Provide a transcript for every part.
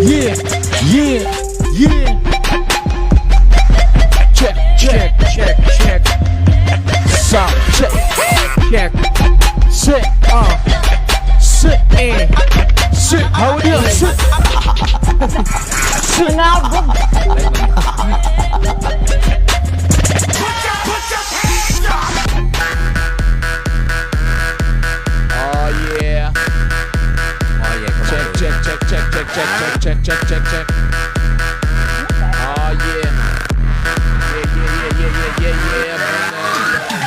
Yeah. Check, check, check, check. Sound check, check. Sit, sit, eh, sit. How are you? Sit. Sit. Ngabog. Oh yeah. Oh yeah, come Check, on. Check, check, check, check, check, check, check, check, check, check. Oh yeah. Yeah. Yeah.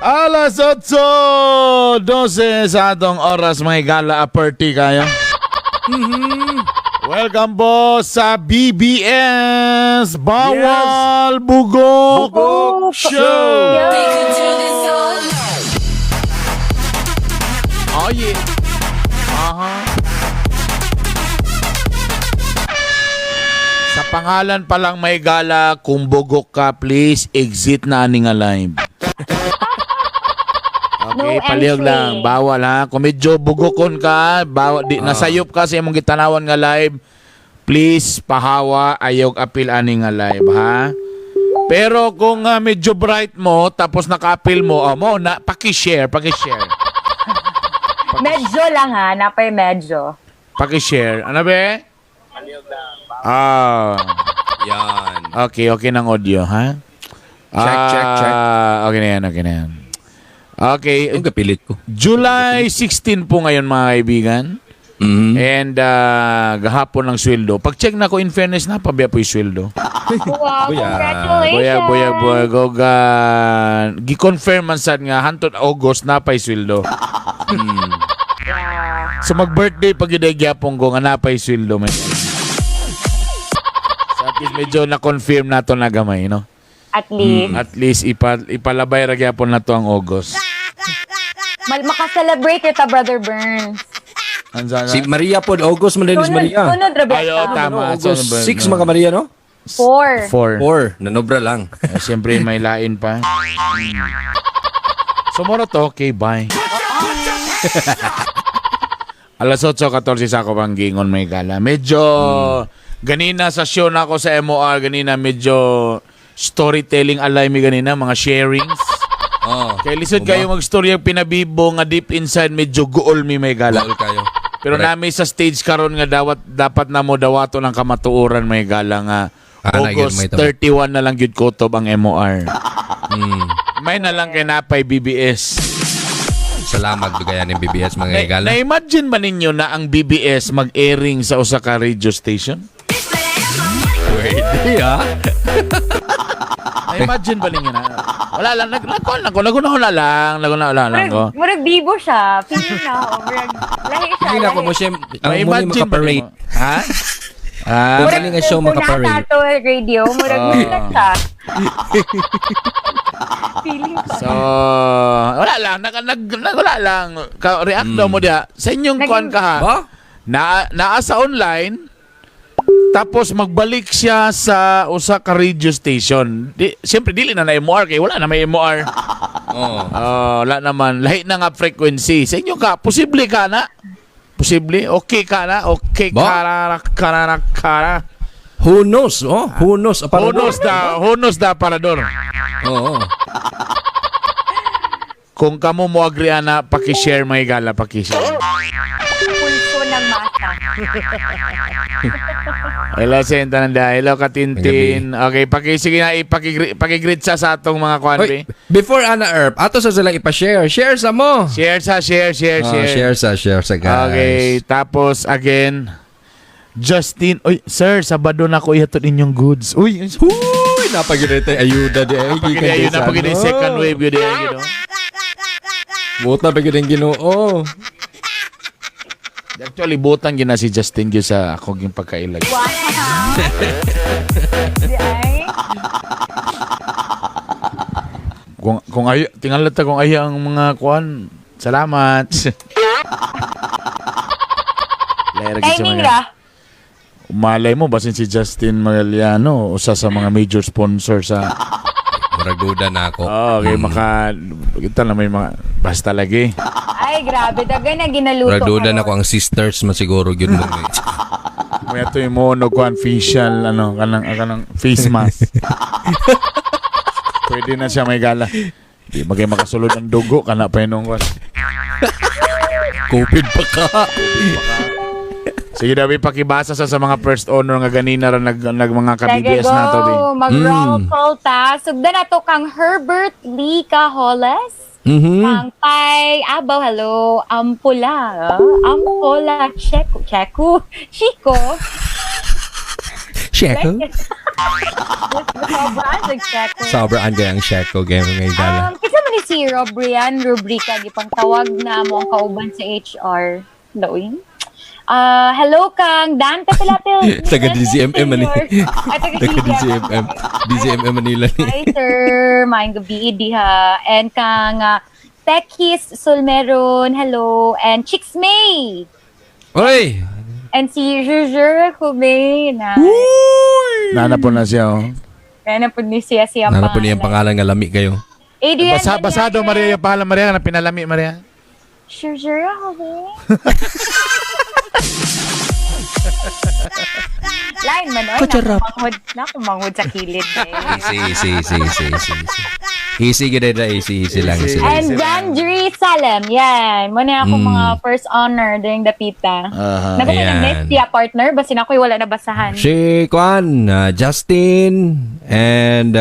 Alas 8:12 sa atong oras, mga gala, party kayo. Welcome po sa BBS Bawal Bugok, Bugok Show. Oh yeah. Sa pangalan pa lang, may gala, kung bugok ka, please exit na ani nga live. Okay, No palihog entry. lang. Bawal ha. Kung medyo bugokon ka, bawal, di, nasayop ka sa imong gitanawan nga live, please pahawa, ayog apil ani nga live ha. Pero kung medyo bright mo, tapos naka-apil mo, oh, mo na, paki-share, paki-share. Medyo lang ha, napay medyo. Paki-share. Ano be? Ah, Yan. Okay, okay ng audio, ha? Check, check, check. Ah, okay na yan, okay na yan. Okay, Ang kapilit ko. July 16 po ngayon, mga kaibigan. And gahapon ng sweldo. Pag-check na ko, in fairness, napabiya po yung sweldo. Wow, Buya. congratulations! Buya, buya, buya, gogan. Gi-confirm man sad nga, hantod August, napay sweldo. So mag-birthday pag yun ay gyapon ko nga napay sweldo. May. So at least medyo na-confirm na to na gamay, no? At least. At least ipalabay ra gyapon na to ang August. Makaselebrate kita, Brother Burns. Ansa Si Maria po, August man din si Sunod, Maria. sunod, Roberta. Ayo, tama. Ano, August Sunod ba- 6 mga Maria, no? Four. Four. 4. Nanobra lang. Eh, siyempre, may lain pa. So, moro to. Okay, bye. Alas 8:14 sa ako pang gingon, may gala. Medyo, ganina sa show na ako sa MOR, ganina medyo storytelling alay mi ganina, mga sharings. Oh. Kay lisod kayo magstorya pinabibo nga deep inside medyo guol mi, may gala. Goal kayo. Pero Correct. nami sa stage karon nga dawat dapat na mo dawato ng kamatuoran, may gala, nga Ah, na, August gyud may tama. 31 na lang gyud kutob ang MOR. May na lang kay napay BBS. Salamat bigayan ng BBS, mga higala. Na-imagine ba ninyo na ang BBS mag-airing sa usa ka radio station? Pwede ah. Na-imagine ba ninyo na? Wala lang, nag-call lang ko, nagunahula lang, nagunahula lang ko. Murag bibo siya. Feeling na ako. Murag, lahi siya. Hindi na ako lahi. mo siya, ang muni Na-imagine ba makaparade. ninyo? Ha? Ah, Kung galing nga show Kung makaparade. nasa ato radio, murag murag siya. Feeling ko. So, wala lang, wala lang. React daw mo diya. Sa inyong kuan ka ha. Ba? Na, naa sa online, tapos magbalik siya sa usa ka radio station. Di, siyempre, dili na na MOR kay wala na may MOR. Oo. Oh, wala naman. Lahi na nga frequency. Sa inyo ka, posible ka na. Posible. Okay ka na. Okay Ba? ka na. Ka na. Ka na. Who knows? Oh, who knows? Aparador. Hunos da, hunos da parador. Oo. Kung kamo mo agree ana, paki-share, may gala, paki-share. Pulso ng masa. Hello, Senta Nanda. Hello, Katintin. Okay, paki sige na ipaki paki-greet sa atong mga kwan. Hoy, before Ana Erp, ato sa silang ipa-share. Share sa mo. Share sa, share, share, Oh, share. share sa guys. Okay, tapos again, Justin, uy, sir, Sabado na ko ihatod inyong goods. Uy, Huy, napaginita ayuda di ay. napagid ayun, napagid ano. second wave yun, yun, yun. Buta pa gyud ang Ginoo. Actually, butang gina si Justin gyud sa ako ging pagkailag. Wow. Di ay. Kung ay tingala ta kung ay ang mga kuan. Salamat. Layar gyud siya Timing mga- ra. Malay mo basin si Justin Magallano usa sa mga major sponsor sa Murag duda na ako. Oh, okay, maka kita na may mga basta lagi. Ay, grabe. Daga na ginaluto. Murag duda karon. na ako ang sisters man siguro gyud mo. May ato yung mo kuan facial ano kanang kanang face mask. Pwede na siya may gala. Di magay makasulod ang dugo kana pa yun kuan. COVID pa ka. Sige daw, pakibasa sa mga first honor nga ganina ra nag, nag mga Sige, ka-BBS go. na to di. Mag-roll call ta. Sugdan na to kang Herbert Lee Caholes. Kang Pai, Abaw, hello. Ampula. Ah. Ampola, Checo. Checo? Chico. Sheko? Sobrang nag-checo. Sobrang ang Sheko game ngay gala. Kinsa man ni si Robrian Rubrica gipang tawag na mo ang kauban sa HR. Lawin. Ah, hello kang Dante Pilapil. Taga DZMM man eh. Ay, taga Taga DZMM. DZMM Manila ni. Hi sir, maayong gabi diha. And kang Tekis Solmeron, hello. And Chicks May. Oy! And si Jujur Hubei na. Nana po na siya oh. Nana po ni siya siya Nana po niyang pangalan nga lami kayo. Adrian Basa, basado Maria yung pangalan Maria na pinalami Maria. Jujur Hubei. Line man, oy. Kutsarap. Nakumanghod sa kilid. Eh. Easy, easy, easy, easy, easy. Easy, easy gid na, easy, easy lang, easy lang. And Dandri Salem, yan. Muna ako mga first honor during the pita. Aha. Naku, Ayan. next siya partner, basin ako'y wala nabasahan. Si Kwan, Justin, and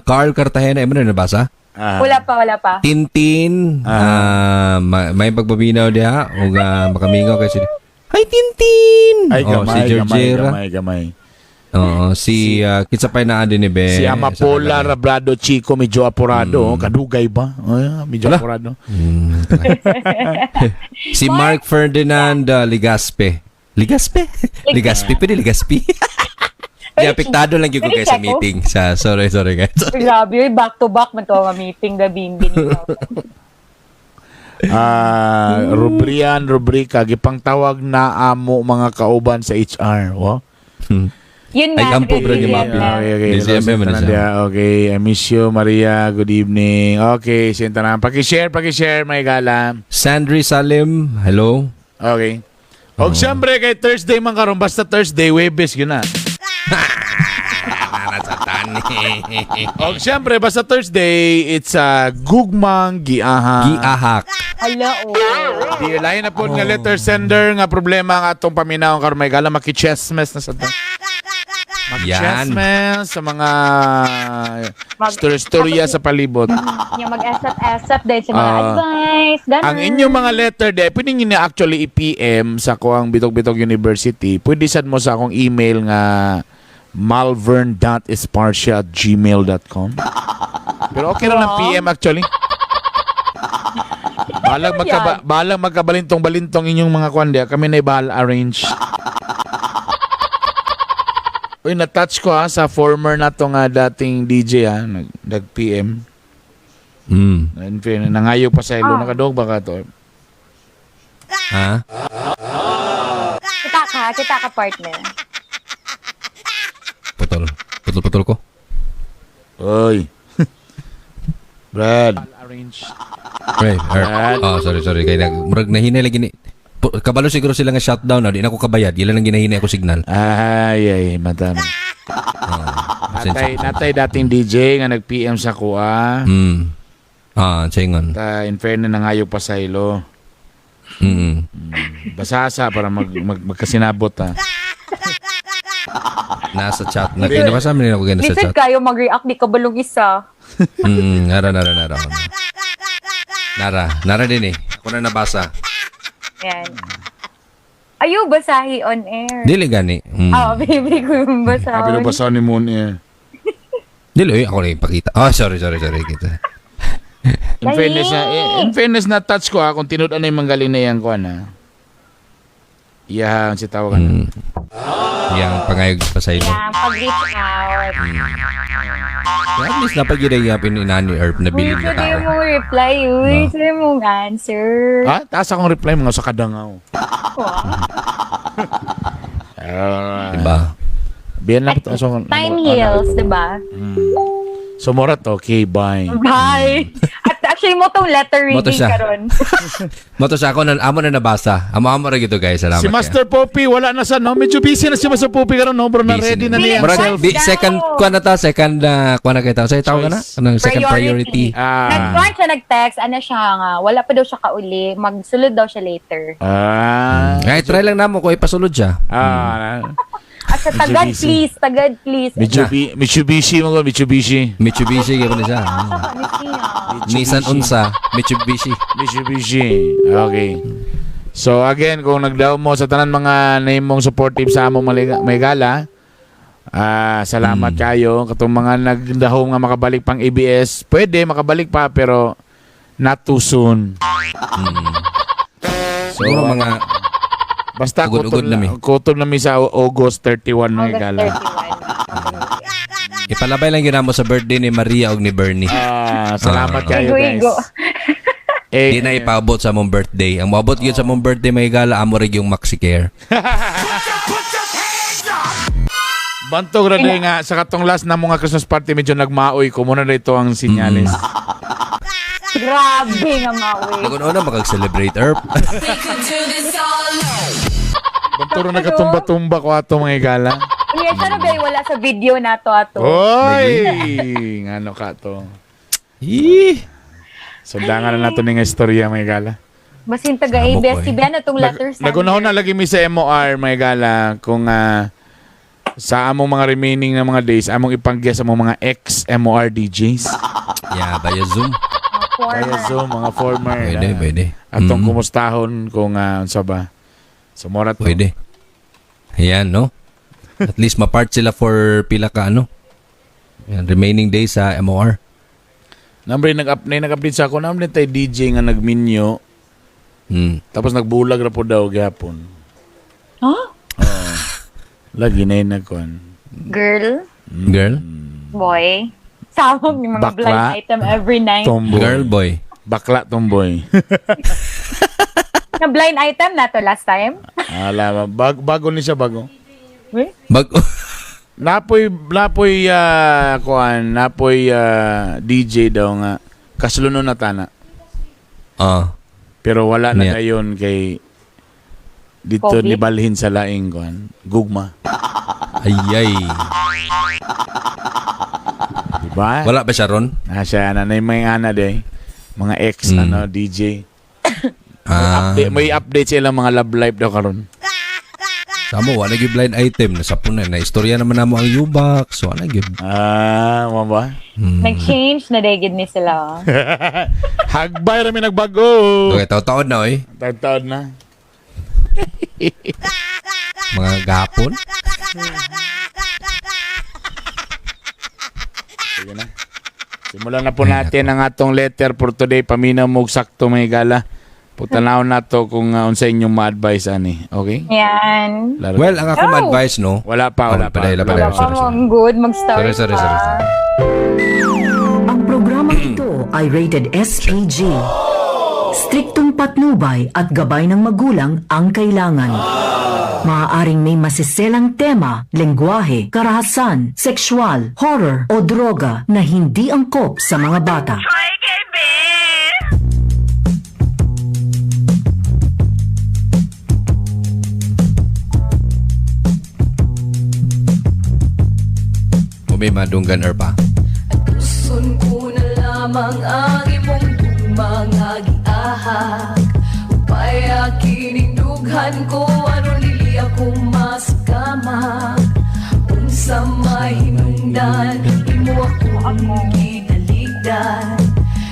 Carl Cartagena, imo na nabasa? Ah. Wala pa, wala pa. Tintin, may pagbabinaw diha ug makamingaw kay si Hi Tintin. Ay Oh, gamay, si gamay, Georgera. gamay, gamay. Oo, si kinsa pa naa din ni Be. Si Amapola Rabrado Chico medyo apurado, oh. Kadugay ba? Oh, medyo Ala. apurado. Si Mark Ferdinand Ligaspe. Ligaspe? Ligaspe pwede Ligaspi. Di apektado lang gyud ko Pwede guys sa check, oh. meeting. Sa sorry sorry guys. Grabe, oy, back to back man to ang meeting gabi Ah, Rubrian Rubrika gipangtawag na amo mga kauban sa HR, oh. Yun Ay, nga. ampo, bro, yung mapi. Okay. DZMM man Tanan siya. diha. Okay, I miss you Maria. Good evening. Okay, sinta na. Paki-share, paki-share may gala. Sandri Salim, hello. Okay. Og siyempre kay Thursday man karon basta Thursday Webes yun na. Para sa tani. Og siyempre basta Thursday it's a gugmang giaha. Giahak. Hala, oh. Di lain na po nga letter sender nga problema ang atong paminaw karon may gala makichesmes na sa to. Yan. Makichesmes sa mga storya sa palibot. Yung mag-esap-esap dahil sa mga advice. Ganun. Ang inyong mga letter de, pwede nyo na actually i-PM sa kuang Bitog-Bitog University. Pwede sad mo sa akong email nga malvern.esparcia@gmail.com. Pero okay ra ng PM actually. Balag magkabalintong-balintong inyong mga kwan diya. Kami na bahala arrange. Uy, na-touch ko ha sa former na to nga dating DJ ha, nag-PM. In fairness, nangayo pa sa ilo. Nakadog ba ka to? Ha? Kita ka, partner. Putol. Putol putol ko. Oy. Brad. Right. Oh, sorry sorry kay nag murag nahinay lagi ni. Kabalo siguro sila nga shutdown na di na ako kabayad. Ila nang ginahinay ako signal. Ay, ay, madam. Pasensya. Natay, natay dating DJ nga nag-PM sa kuha. Ah, singon. Ta, in fairness, nangayo pa sa ilo. Basasa para magkasinabot ha. Nasa chat na. Kaya nabasa man ako gana sa Lisod chat. kayo mag-react, di ka balong isa. Nara nara nara. Nara, nara din eh. Ako na nabasa. Yan. Ayaw, basahi on air. Dili gani. Ah, baby ko yung Sabi basahin. na basa ni Moon eh. Dili eh, ako na ipakita. Oh, sorry sorry sorry kita. In fairness na, in fairness na touch ko ha, kung tinud ano yung manggaling na yan ko na. Iya, si tawagan. Yang pangayog pa sa ilo. Yan, pag-reach out. At least napagiday yapin inani herb na Uy, bilin na pwede tao. mo reply, uy. No. Pwede mong answer. Ha? Taas akong reply mga sa kadangaw. Wow. Ah. Diba? Biyan lang ito. So, Time heals, di ba? So morat okay, bye. Bye. At actually mo tong letter Mo to reading siya. karon. Mo to sa ako nan amo na nabasa. Amo-amo ra gito guys. Salamat. Si Master Poppy wala na sa no, medyo busy na si Master Poppy karon no, bro, na Busy ready na na. niya ang Murag, self. di, second kuan na ta, second kuan na kay tao. Say tao ka na? Choice. Anong second priority? Ah. Nag-kuan siya, nag-text, ano siya nga, wala pa daw siya kauli, magsulod daw siya later. Ah. Ay, try lang namo ko ipasulod siya. Ah. At sa tagad busy. please, tagad please. Mitsubishi, Mitsubishi mo ko, Mitsubishi. Mitsubishi gyud na siya. Nissan Unsa, Mitsubishi. Mitsubishi. Okay. So again, kung nagdaw mo sa tanan mga name mong supportive sa among may gala, salamat kayo. Katong mga nagdahom nga makabalik pang ABS, pwede makabalik pa pero not too soon. So, Siguro mga basta Ugod-ugod kutob na mi. kutob na mi sa August 31 may August gala. 31. ipalabay lang gyud namo sa birthday ni Maria og ni Bernie. Salamat kayo guys. Igo-igo. Eh, Di na ipaabot sa among birthday. Ang moabot gyud sa among birthday may gala amo ra yung MaxiCare. Bantog ra day nga sa katong last na mga Christmas party medyo nagmaoy ko muna dito ang sinyales. Grabe nga mawi. Nagun-una makag-celebrate erp. Bantog ra nagatumba-tumba ko ato mga gala. Unya siya na ba wala sa video na to ato. Oy! Ngano ka to? Ih. Sundangan na nato ning istorya mga gala. Basin taga Samok, ABS-CBN na tong letter sender. Nagunahon na lagi mi sa MOR mga gala kung sa among mga remaining na mga days among ipangguest among mga ex-MOR DJs. Yeah, via Zoom. Former. Kaya Zoom, mga former. Pwede, pwede. Atong kumustahon kung unsa ba. So mora to. Pwede. Ayan, no? At least mapart sila for pila ka ano. Ayan, remaining days sa MOR. Number nag-up na nag-update sa ako nambre tay DJ nga nagminyo tapos nagbulag ra po daw gyapon. Huh? Lagi na yun nagkuan. Girl, Girl? boy. Samog ni mga Bakla. blind item every night. Tomboy. Girl, boy. Bakla tomboy. Na blind item na to last time. Ala, bago ni siya bago. Wait. Bag Napoy napoy kuan, napoy DJ daw nga kasluno na tana. Pero wala na Yeah. dayon kay dito Covid? nibalhin sa laing kuan, gugma. Ay, ay. Diba? Wala ba siya ron? Ah, siya na may mga ana day. Mga ex ano DJ. Update, may update sila mga love life daw karon. Samo, wala gyud blind item. Nasa na. Na-istorya naman namo ang U-Box. Wala gyud. Ah, mo ba? Nag-change na day gid ni sila. Hagbay ra mi nagbago. Okay, taon-taon na, oy. Taon na. Mga gapon. Sige na. Simulan na po natin ang atong letter for today. Paminaw mo og sakto may gala. Putanaw na to kung unsa inyong ma-advise ani. Okay? Yan. Laro. Well, ang akong Oh. advice, no? Wala pa, wala Oh, pa. paday, Wala paday. pa Sorry, mo sorry. ang good mag-start Sorry, sorry, pa. sorry, sorry. Ang programang ito ay rated SPG. Striktong patnubay at gabay ng magulang ang kailangan. Maaaring may masiselang tema, lengguwahe, karahasan, sexual, horror o droga na hindi angkop sa mga bata. May madunggan or pa. Tuson ko na lamang ang imong mga giahak. Upay kining dughan ko aron dili ako masakamak. Unsa may hinungdan imo akong gitaligdan.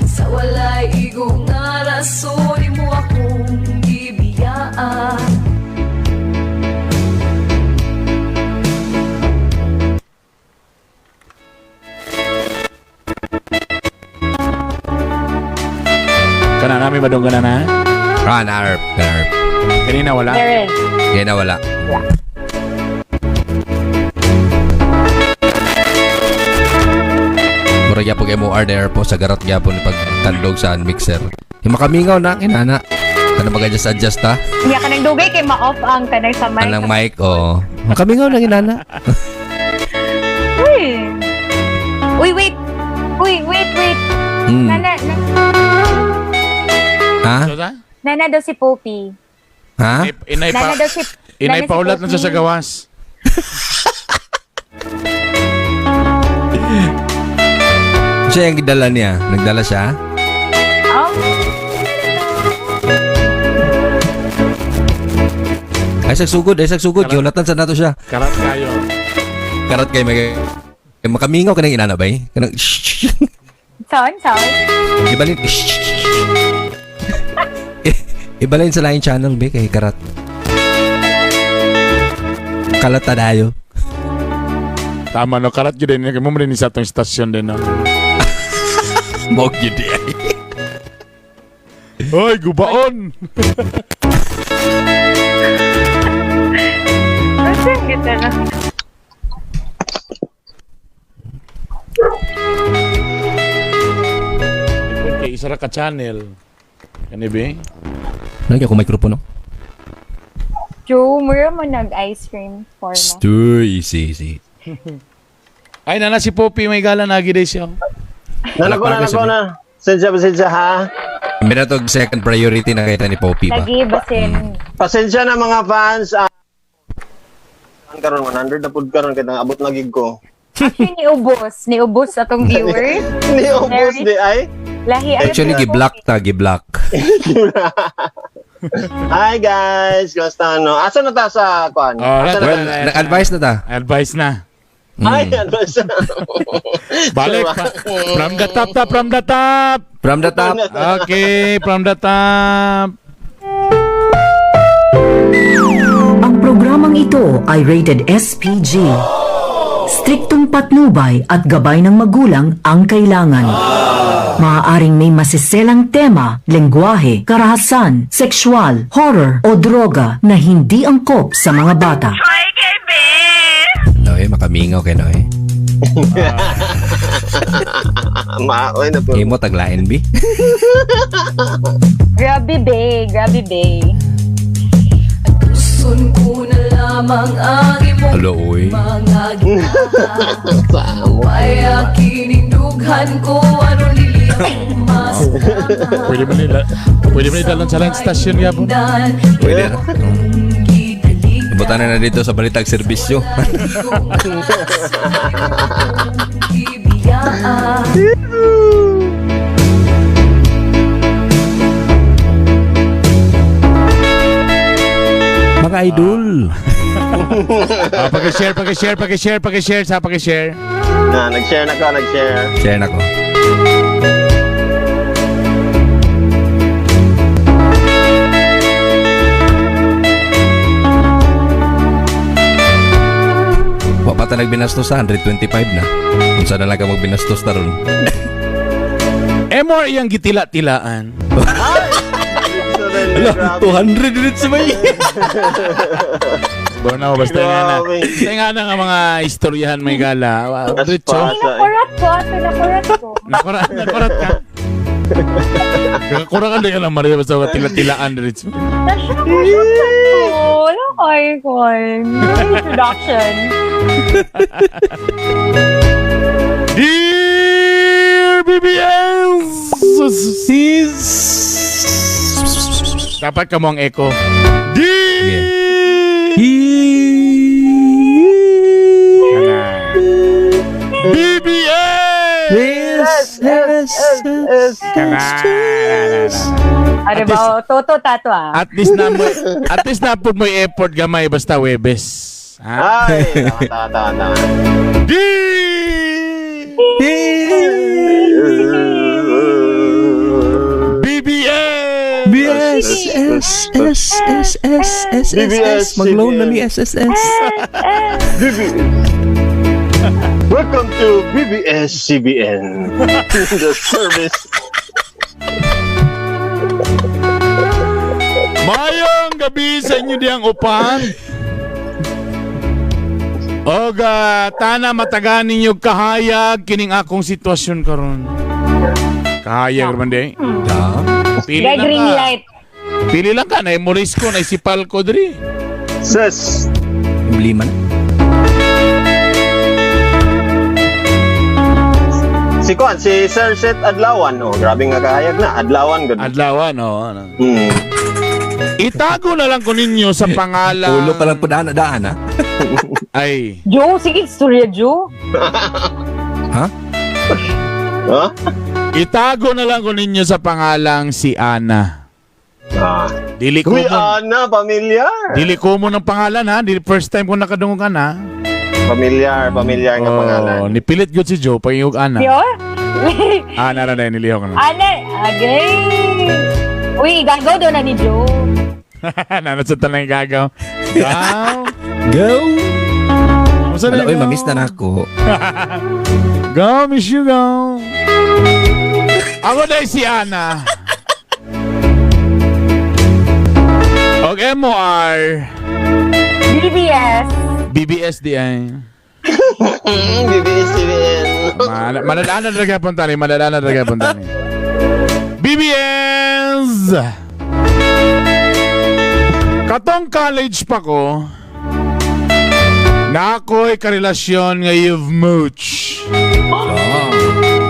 Sa walay igo nga rason imo akong gibiyaan. Kana nami madunggan na. Ah, na-erp. Na-erp. Kanina wala. There is. Kaya na wala. Mura gyapon MOR there po sa garat gyapon pagtandog sa mixer. Yung makamingaw na kinana. Kana mag-adjust adjust ta. Hindi ka nang dugay kay ma-off ang kanang sa mic. Anang mic oh. Makamingaw na kinana. Uy. Uy, wait. Uy, wait, wait. Nana, na, Ha? So, ta? nana daw si Poppy. Ha? Inay pa, Nana daw si inay nana si paulat na siya sa Poppy. gawas. Siya yung gidala niya. Nagdala siya? Oh, Ay, sagsugod. Ay, sagsugod. Gihulatan sa nato siya. Karat kayo. Karat kay may kay makamingaw ka ng inana bay. Kanang saan, saan? Ibalin. Ibalin sa laing channel be kay karat. Kalat tayo. Tama no, karat yun din. Mo rin sa atong istasyon din no. Mog yun di ay. Hoy, gubaon! Saan kita na? Kay isa ra ka channel. Kani be? Nagya ko microphone no? Joe, mura mo nag-ice cream forma. Stu, easy, easy. Ay, nana si Poppy may gala na gid siya. Nana ko na, nana ko na. Pasensya, pasensya ha. Minatog second priority na kita ni Poppy ba? Lagi, basin. Pasensya na mga fans. Ah, karon 100 na pud karon kay abot na gig ko. Actually, niubos. Niubos atong viewers. Ni ubos di ay. Lahi. Ano Actually, si gi-block ta, gi-block. Hi guys, kumusta no? Asa na ta sa kuan? Alright, Asa na Well, ta? nag-advise na ta. Advice na. Ay, ano siya? Balik. From the top ta, from the top. From the top. Okay, from the top. Ang programang ito ay rated SPG. Striktong patnubay at gabay ng magulang ang kailangan. Maaaring may masiselang tema, lengguwahe, karahasan, sexual, horror o droga na hindi angkop sa mga bata. Noy, makamingaw kay Noy. Maoy na po. Imo taglain bi. Grabe, be. Grabe, be. Tuson ko na lamang ang imong Hello, oy. mga giahak. Upaya kining dughan ko aron dili ako masama. Pwede mo nila dalon sa line station yapon. Pwede ra. Ibutan na dito sa balitag serbisyo. Mga idol. Ah, pag-share, pag-share, pag-share, pag-share, sa pag-share. Na, nag-share na ko, nag-share. Share na ko. Wa pa ta nagbinastos sa 125 na. Unsa na lang ka magbinastos ta ron. Emor iyang gitila-tilaan. Ala, 200 minutes may. Bueno, basta nga na. Grabe. Basta nga na nga mga istoryahan may gala. Wow, Diretso. Ay, nakurat ko. Ato, nakurat ko. Nakurat, nakurat ka. Kakakurat ka din ka lang, Maria, basta tila-tilaan diretso. Nasya ko, shock ko. Wala kayo ko. Introduction. Dear BBS! Dapat ka mo ang echo. Dear BBS! Yes, yes, S, S. Ano ba? Toto tato ah. At least na mo, at least na pud mo effort gamay basta Webes. Ha? Ay, tama, tama, tama, tama. BBS! B S S S S S S S S Mag-loan na mi S S S. BBS. Welcome to BBS CBN. The service. Mayong gabi sa inyo diyang upan. Oga, tana matagan ninyo kahayag kining akong sitwasyon karon. Kahayag man di. Da. Pili Ga lang green ka. light. Pili lang ka na Morisco na isipal ko diri. Sis. Emblema na. Si Kwan, si Sir Seth Adlawan. Oh, grabe nga kahayag na. Adlawan gud. Adlawan, oo. Ano. Itago na lang ko ninyo sa pangalan. Ulo pa lang po daan, daan ha? Ay, Joe, sige, istorya, Joe. Ha? Huh? Itago na lang ko ninyo sa pangalang si Ana. Ah. Dili ko Uy, mo, Ana, familiar. dili ko mo ng pangalan ha. Dili first time ko nakadungog ka na. Familiar, familiar nga pangalan. Oh, nipilit gud si Joe pag-iog Ana. Yo? Ana ra na nilihok na. Ana, agay. Uy, gagaw daw na ni Joe. Nana sa tanang gagaw. Gaw. Go! Unsa Wala, na, oy, gaw? mamiss na na ako. Go, miss you, go. Ako na si Ana. Og MOR, BBS. BBSDI. BBS-CBN. Malalana talaga punta ni, malalana talaga punta ni. BBS! Katong college pa ko, na ako'y karelasyon nga you've mooch. Ah,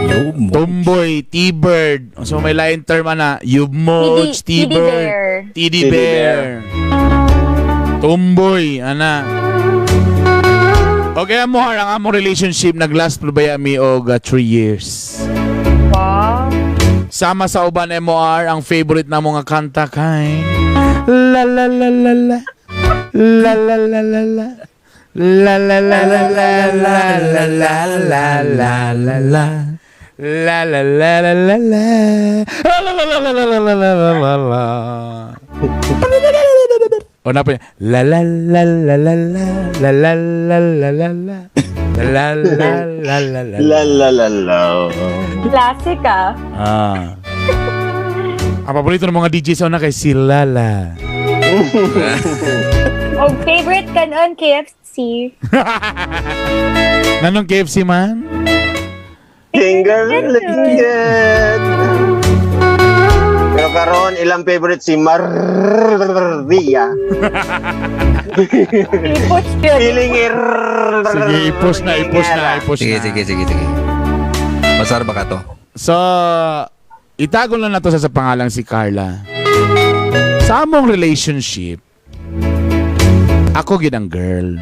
yo mo. Tomboy, T-bird. So may line term ana, you've mooch, TD T-bird, bear. TD TD bear. Tomboy, ana. Okay, mo ang among relationship naglast pa ba mi og 3 years. Wow. Sama sa uban MOR ang favorite na mga kanta kay La la la la la La la la la la La la la la la la la la la la la la La la la la la la La la la la la la la la la la la. O na pa la la la la la la la la la la la la la la la la la. La la la la. Classic ah. Ah. Ang paborito ng mga DJ sa una kay si Lala. Og favorite kanon KFC. Nanong KFC man? Finger licking good. Pero karon ilang favorite si Maria. I-push yun. Feeling Sige, i-push na, i-push na, i-push Sige, na. sige, sige, sige. Pasar ba ka to? So, itago lang na to sa pangalang si Carla. Sa among relationship, ako gid ang girl.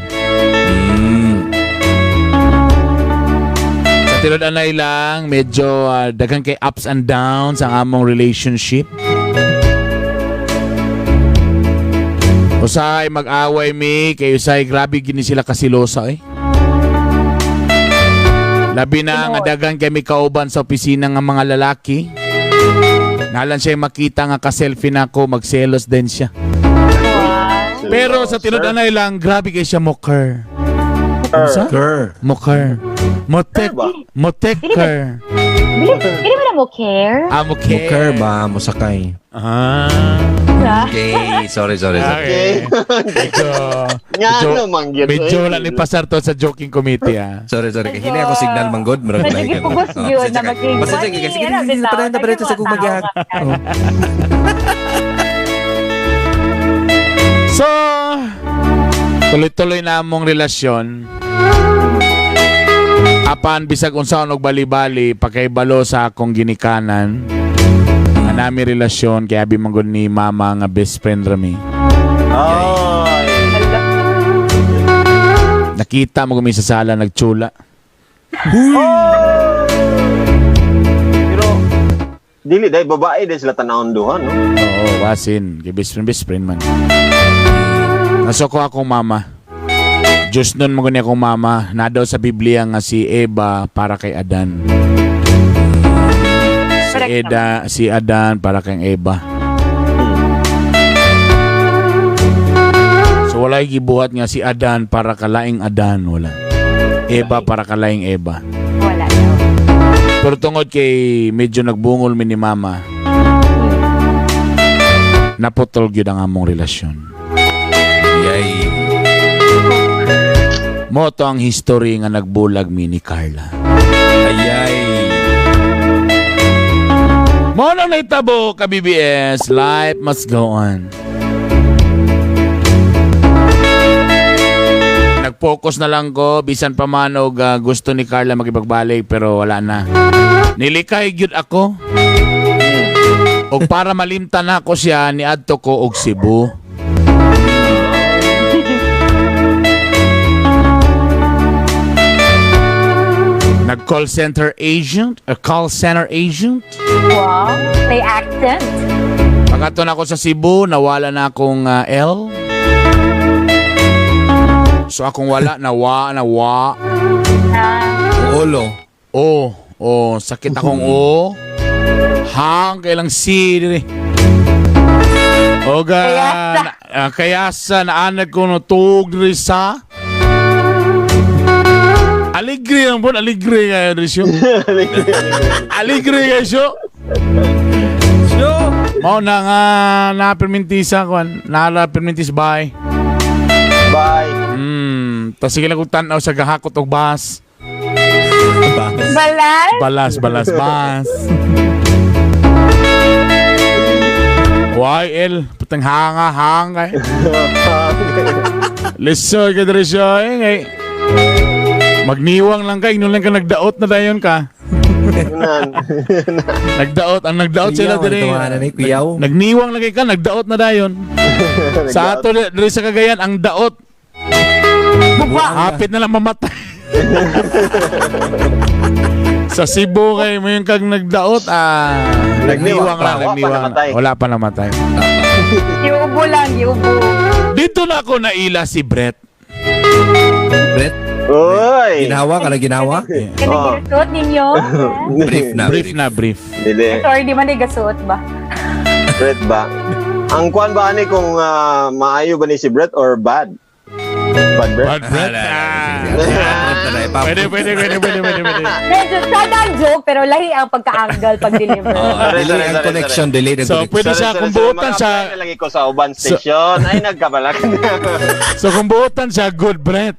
Sa tinud-anay lang, medyo daghan kay ups and downs ang among relationship. Usahay mag-away mi, kay usahay grabe gini sila kasilosa eh. Labi na nga daghan kay mi kauban sa opisina nga mga lalaki. Nalan siya makita nga ka-selfie na ako, magselos din siya. Pero sa tinud-anay lang, grabe kay siya moker. Unsa? Kerr. Moker. Motek. Ba? Moteker. Dili ba na mo care? Ah, moker. Muker ba? Musakay. Ah. Ha? Okay, sorry, sorry, sorry. Okay. Medyo, Nga medyo, ano, mangyot. medyo wala ni pasar to sa joking committee ah. Sorry, sorry. Kay Hinay ako signal manggod. Murag Medyo lahi ka. gipugos Oh, yun pasensya na ka. maging Pasensya ka. funny. Sige, Ano, sige, bitaw. padayon na padayon sa Naging kumagyag. mga tao. So, tuloy-tuloy na among relasyon. Apan bisag unsaon og bali-bali pakaibalo sa akong ginikanan. Ang nami relasyon kay abi manggod ni mama nga best friend rami. Ay. Nakita mo kami sa sala nagtsula. Pero dili dai babae dai sila tanawon duha no. Oo, wasin. Kay best friend man. Nasoko akong mama. Diyos nun mo gani akong mama. Na daw sa Biblia nga si Eva para kay Adan. Si Correct. Eda, si Adan para kay Eva. So wala gibuhat nga si Adan para kalaing Adan, wala. Eva para kalaing Eva. Wala daw. Pero tungod kay medyo nagbungol mi ni mama, naputol gyud ang among relasyon. Yay. Mo to ang history nga nagbulag mi ni Carla. Ayay. Mo na naitabo ka BBS, life must go on. Nag-focus na lang ko bisan pa man og gusto ni Carla makipagbalik, pero wala na. Nilikay gyud ako. Og para malimtan nako siya, niadto ko og Cebu. Nag call center agent, a call center agent. Wow, may accent. Pagkato na ako sa Cebu, nawala na akong L. So akong wala, nawa, nawa. Ah, Ulo. O, o, sakit akong O. Hang, kailang C. Diri. Oga, Kaya sa- kaya sa naanag ko no, tug diri sa. Aligre ang po, aligre kayo diri siyo. Aligre kayo siyo. Mao na nga napirmintisa ko, nala pirmintis, bye. Bye. Tas sige lang kong tanaw sa gahakot og bus. Balas? Balas, balas, bas. YL, putang hanga, hanga. Lisod ka diri siya, eh. Ngay. Magniwang lang ka, ingnon lang ka nagdaot na dayon ka. Yunan. Nagdaot, ang nagdaot sila Kuyaw, diri. ano tawanan eh, kuyaw. Nagniwang lang kay ka, nagdaot na dayon. Sa ato diri sa Cagayan, ang daot. Hapit na lang mamatay. Sa Cebu kay mo yung kag nagdaot, nagniwang lang, Wala pa nagniwang. namatay. Wala pa namatay. Yubo lang, yubo. Dito na ako naila si Brett. Brett, Uy! ginawa ka na ginawa? Kaya Oh. ginasuot ninyo? Brief na. Brief na, brief. Dili. Sorry, di man gasuot ba? Brett ba? Ang kwan ba ani kung maayo ba ni si Brett or bad? Bad Brett? Bad Brett. Ah. Pwede, pwede, pwede, pwede, pwede, pwede. Medyo sada ang joke, pero lahi ang pagka-angle pag-deliver. Oh, Sorry, delay sorry, ang sorry, connection, delay ang So, connection. pwede siya kung buotan siya, Mag-apply na lang ko sa Uban Station. Ay, nagkabalak. So kung buotan siya, good breath.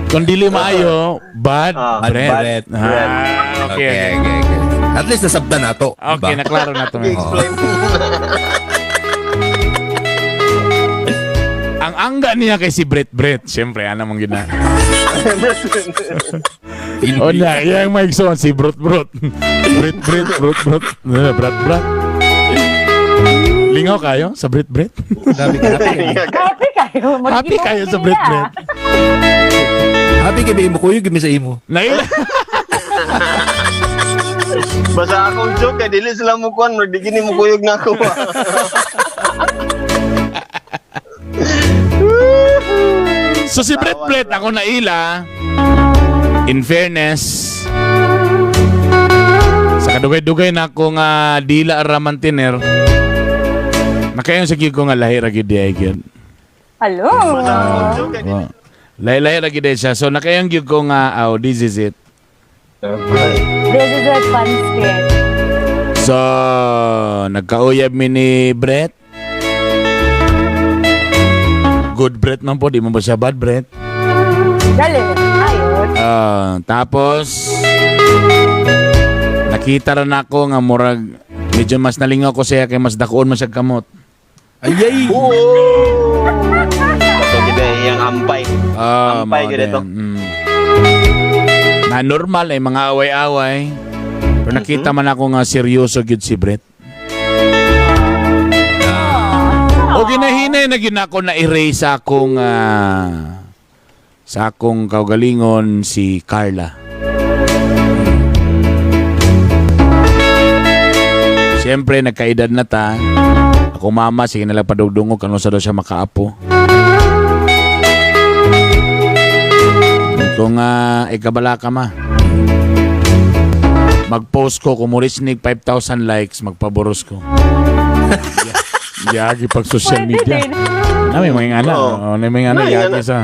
Kung dili maayo, bad Ah, breath. bad breath. Ah, okay, Okay, okay. okay. At least nasabtan na to. Okay, diba? naklaro na to. Explain. Ang angga niya kay si Brett Brett. Siyempre, ano mong gina. O na, iyang may igsoon, si Brot Brot. Brett Brett, Brot Brot. Eh, Brat Brat. Lingaw kayo sa Brett Brett? Grabe ka, happy. Happy kayo. Happy kayo sa Brett Brett. Happy kay imo kuyo gimi sa imo. Naila. Basta akong joke, kay dili sila mo kuan, di gini mo kuyog na ako. So si Brett Brett, ako naila. In fairness, sa kadugay-dugay na ako nga dila ramantiner, nakayon sa gyud ko nga lahi ra gyud diay gyud. Hello. Basta akong joke, kay dili. Oh. Lahi-lahi ra gyud diay siya. So nakayon gyud ko nga oh, this is it. This is a fun skit. So nagkauyab mi ni Brett. Good Brett man po, di mo ba siya bad Brett? Dali. Ayos. Ah, tapos nakita ra nako nga murag medyo mas nalingaw ko siya kay mas dakuon man siya kamot. Ay ay. So, gid iyang ampay. Ah, Ampay mao gid ito. din. Na normal ay mga away-away. Pero nakita man ako nga seryoso gyud si Brett. O ginahinay na gyud ako na erase sa akong kaugalingon si Carla. Siyempre, nagkaedad na ta. Ako mama, sige na lang padugdungog kung sa daw siya makaapo. Kung ikabala ka ma. Mag-post ko, kung mo-reach ni 5,000 likes, magpaboros ko. Yagi pag social Pwede media. din. Na may mga anak. Oo. Oh, may mga anak May yagi anak. sa.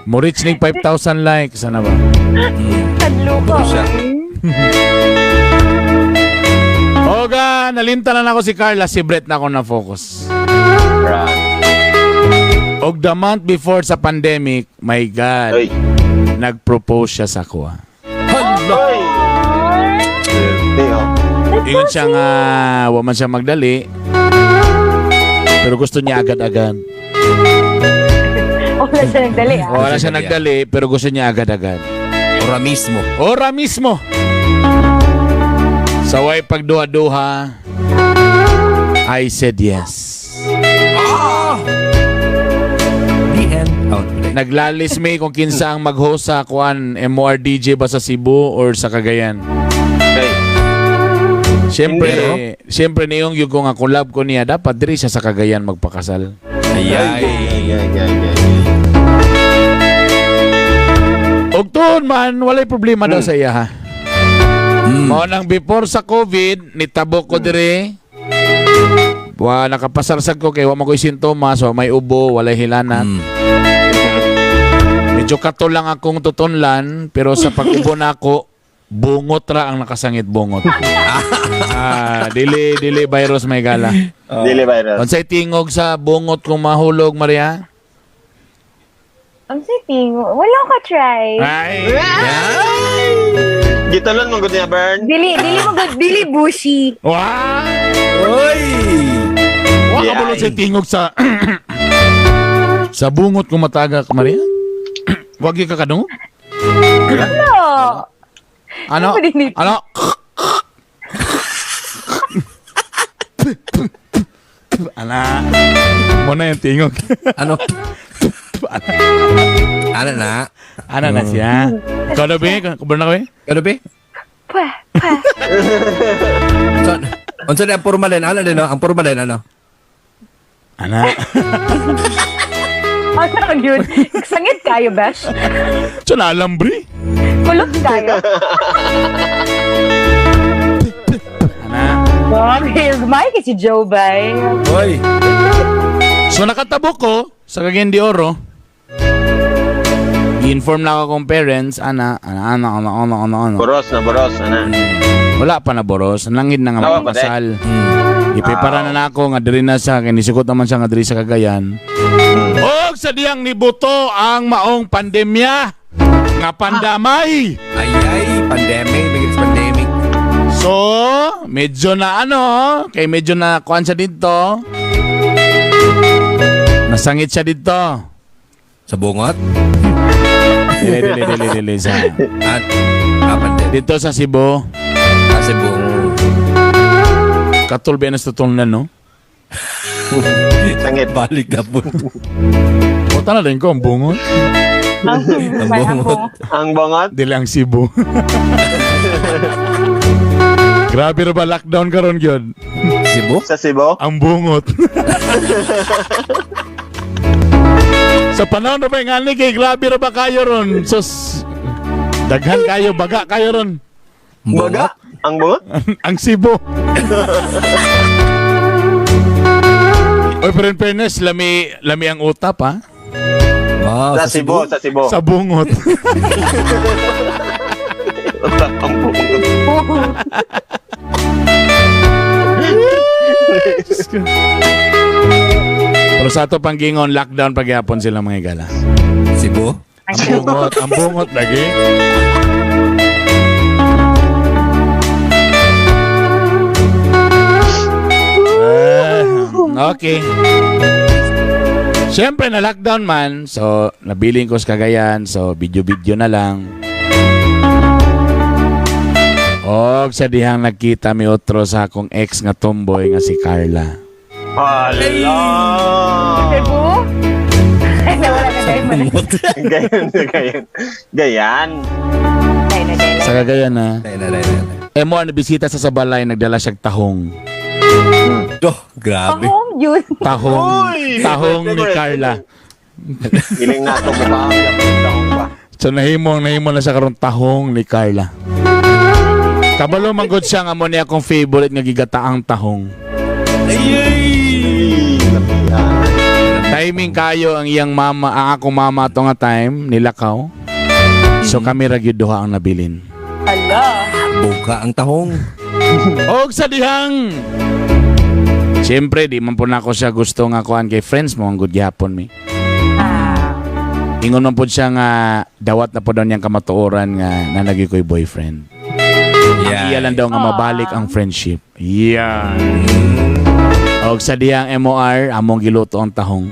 Mo reach ni 5,000 likes ano ba? Kadlo ko. Siya. Oga, nalimtan na ako si Carla, si Brett na ako na focus. Right. Og the month before sa pandemic, my God, Oy. nag-propose siya sa ako. Ah. Oy. Swerte, oh. Ingon siya nga, wa man siya magdali. Pero gusto niya agad-agad. Wala siya nagdali ah. Wala siya nagdali pero gusto niya agad-agad. Ora mismo. Ora mismo. Saway pagduha-duha, I said yes. The end. Out. Naglalis mi kung kinsa ang mag-host sa kuan MORDJ ba sa Cebu or sa Cagayan. Okay. Siyempre, siyempre niyong yung ko nga collab ko niya dapat diri siya sa Cagayan magpakasal. Ay, ay. Ay, ay, ay, ay. Og tuon man walay problema daw sa iya ha. Mao nang before sa COVID nitabok ko diri. Wa nakapasarsag ko kay wa man ko'y sintomas, wa may ubo, walay hilanat. Medyo kato lang akong tutunlan, pero sa pag-ubo na ako, bungot ra ang nakasangit bungot. Dili dili virus may gala. Dili virus. Unsay tingog sa bungot kung mahulog, Maria? Ang sitting, wala ka try. Ay. Gitulon mo gud niya, Bern. Dili, dili mo good, dili bushy. Wow! Oy! Wa ka balon sa tingog sa sa bungot kung matagak, Maria? Wag ka kadungog? No. Ano? Ano din ito? Ano? Ana. Mo na yung tingog. Ano? Ano na? Ana na siya. Ikaw na ba? Kubro na kami? Ano be? Pa, pa. So, unsa na ang formalin? Ano din no? Ang formalin ano? Ana. Ano ang yun? Sangit kayo, Besh. So naalambri. Kulot kayo. Ana. Grabe, may si Joe bay. Oy! So nakatabok ko sa Cagayan de Oro. I-inform na ako kong parents, ana, ana, ana, ana, ana, ana, ana. Boros na boros ana. Wala pa na boros, nangid na nga Tawa pa, magpasal. Ipipara na nako nga diri na siya kay nisugot naman siya nga diri sa Cagayan. Og sa diyang nibuto ang maong pandemya nga pandamay. Ay ay, pandemic, bigis pandemic. So, medyo na ano, kay medyo na kuan siya dito. Nasangit siya dito. Sa bungot? Dili, dili, dili, dili sa. At pandemic. Dito sa Cebu, Ah, Cebu. katulbe na sa tutulnan, no? Sangit. Balik na po. Puta na din ko, ang bungot. Ang Ang bungot. Ang bungot. Dili ang Cebu. Grabe ra ba lockdown karon gyud? Cebu? Sa Cebu. Ang bungot. Sa panahon ra ba nga ni kay grabe ra ba kayo ron? Sus daghan kayo baga kayo ron. Ang bungot? Baga. Ang bungot. Ang Cebu. Oy, pero in fairness, lami, lami ang utap, ha? Wow, Sa Cebu, sa Cebu. Sa bungot. Ang bungot. Pero sa ato panggingon, lockdown pagyapon sila mga igala. Cebu? Ang bungot lagi. Ah, okay. Siyempre, na lockdown man. So, nabiling ko sa Cagayan. So, video-video na lang. Og sa dihang nagkita mi otro sa akong ex nga tomboy nga si Carla. Hala. Cebu? Ay, nawala na kayo. Gayan, gayan. Gayan. Ay, na, na, Sa Cagayan na. Ay, na, na, na, na. Eh mo ang bisita sa sabalay nagdala siyang tahong. Oh, grabe. Pahome yun. Tahong, Uy! tahong ni Carla. Giling na ito mukha ang kapatid ba. So nahimo na siya karon tahong ni Carla. Kabalo man gud siya nga mo niya akong favorite nga gigataang tahong. Ay, lapian. Timing kayo ang iyang mama, ang akong mama ato nga time nilakaw. So kami ra gyud duha ang nabilin. Hala. Buka ang tahong. Og sa dihang Siyempre, di man po na ako siya gusto nga kuan kay friends mo ang good gihapon mi. Ah. Ingon man po siya nga dawat na po daw niyang kamatuoran nga nanagi ko'y boyfriend. Yeah. Iya lang daw nga mabalik ang friendship. Yeah. Og sa diyang MOR, among giluto ang tahong.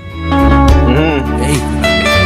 Mm. Ay, grabe.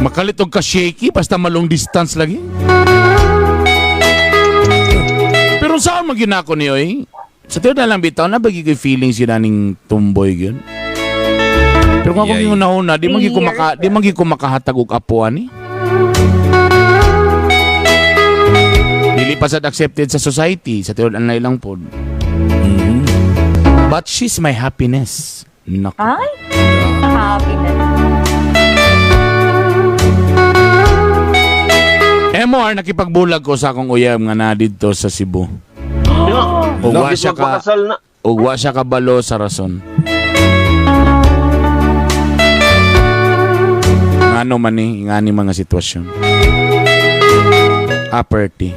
Makalit og ka shaky basta malong distance lagi. Pero saan man gyud nako niyo eh? Sa tiyo na lang bitaw na bagi ko'y feelings yun aning tumboy yun. Pero kung akong Yay. una-una, 3 years. di man gyud ko makahatag og apo ani. Dili pa sad accepted sa society sa tiyo anay lang pod. But she's my happiness. Nako. Ay, happiness. MR, nakipagbulag ko sa akong uyab nga na didto sa Cebu. Ug wa Lagi siya ka magpakasal na. ug wa siya kabalo sa rason. Ngano man ni ngani mga sitwasyon. Upper T.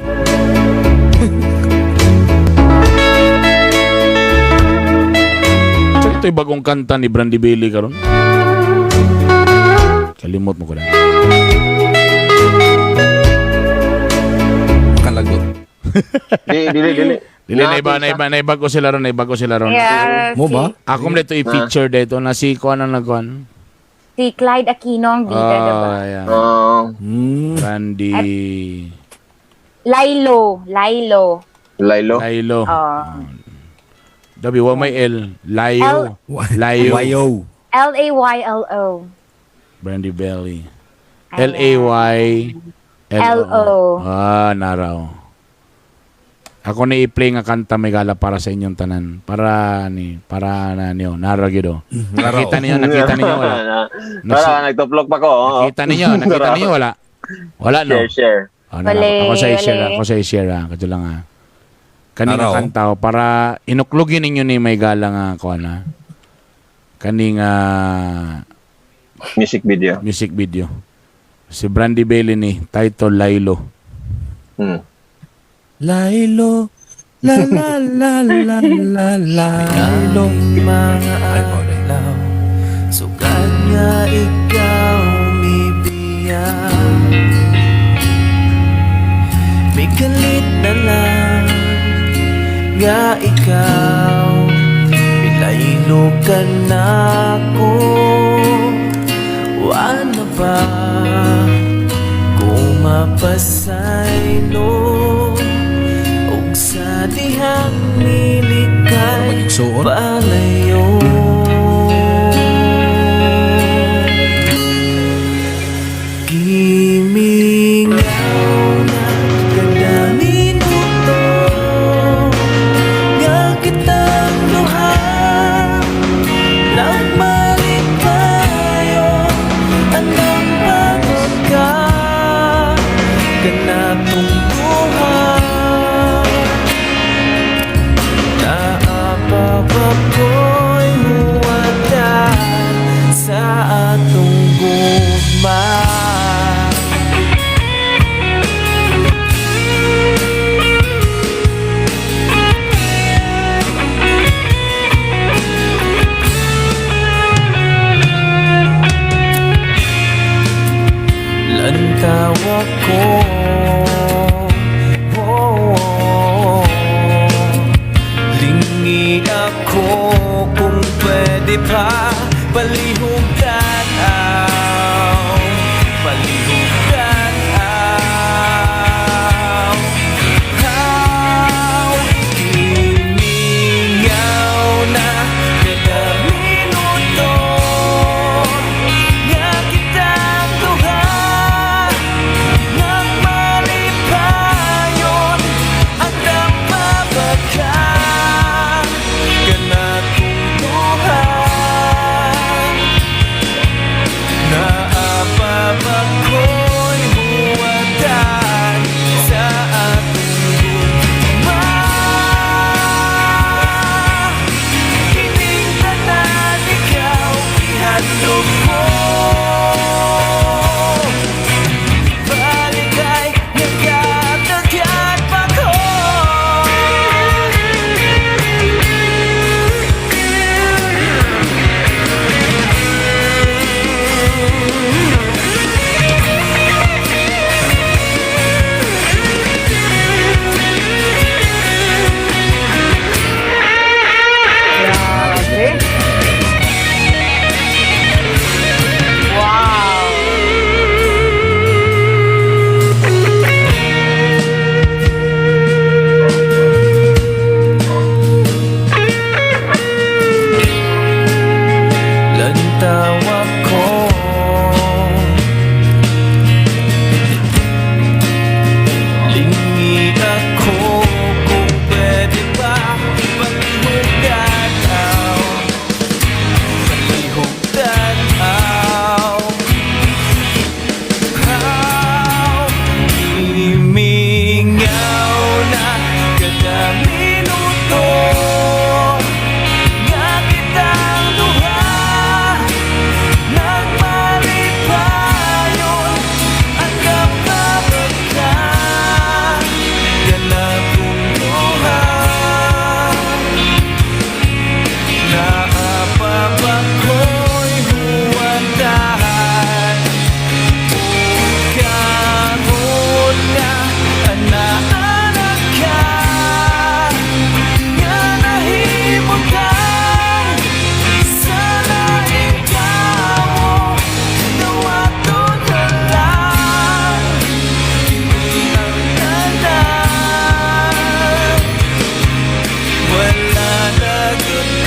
So ito'y bagong kanta ni Brandy Bailey karon. Kalimot mo ko lang. Kalagot. Di, dili, dili. Dili na iba na iba na ibago sila ron, na ibago sila ron. Yeah, Mo ba? Ako mo dito i-feature dito na si kuan ang nagkuan. Si Clyde Aquino ang bida, diba? Ah, yeah. Oh, Randy Lilo. Lilo. Lilo. Lailo. Oh. Dabi wa may L. Layo. Layo. Wayo. Laylo. Brandy Belly. L A Y L O. L-O. Ah, naraw. Ako ni i-play nga kanta may gala para sa inyong tanan. Para ni para na niyo nara gyud oh. Nakita niyo, nakita niyo wala. Para nagtuplok pa ko. Oo. Nakita niyo wala. Wala no. Share, share. Oh, nara. Wala, Ako sa i-share, wala. ako sa i-share. Kadyo lang ah. Kani nga Araw. kanta oh, para inuklogin ninyo ni may gala nga ko na. Kani nga Music video. music video. Si Brandy Bailey ni title Lailo. Lailo. La la la la la Lailo. Mga Ay, mo na. adlaw Sugad nga ikaw mibiya. May kalit na lang nga ikaw Milaylo ka na ako. Wa na ba kung mapasaylo Og sa dihang nilikay Magigsuon. palayo. Gimingaw na kada minuto nga kitang duha nagmalipayon anang pagod ka kanatong duha. Naapapako'y huwadan sa atong gugma. Lantaw ako, oh, oh. Lingi ako kung pwede pa palihog tanaw, palihog tanaw. How gimingaw na kada minuto nga kitang duha nagmalipayon ang napabaka kanatong duha.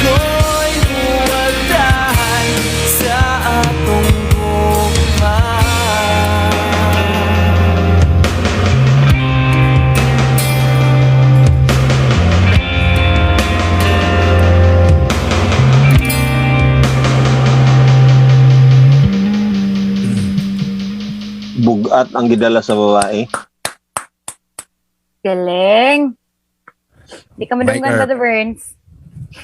Ko'y huwagdahan sa atong gugma. Bugat ang gidala sa babae. Galing. Di ka madunggan, Mike Earp. Brother Burns.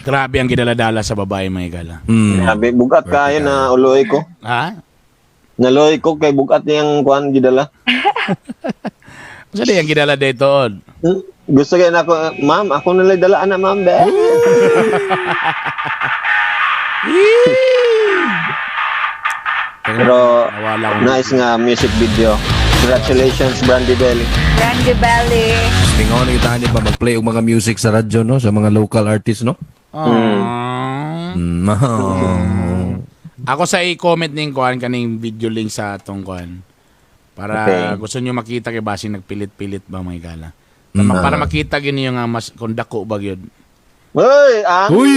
Grabe ang gidala-dala sa babae, mga higala. Grabe, bugat kayo na uloy ko. Ha? Naloy ko kay bugat niyang kuan gidala. Sa di ang gidala dito? Od? Gusto kaya na ako, ma'am, ako nalay dala na, ma'am, be. Pero Nawala ko. nice nga music video. Congratulations, Brandy Belly. Brandy Belly. Lingaw na kita ni ba mag-play og mga music sa radyo, no, sa mga local artists, no? Ah. Ako sa i-comment ning kuan kaning video link sa atong kuan. Para gusto niyo makita kay basi nagpilit-pilit ba, mga higala. Para makita gini yung nga mas kung dako ba gyud. Uy, ah. Uy,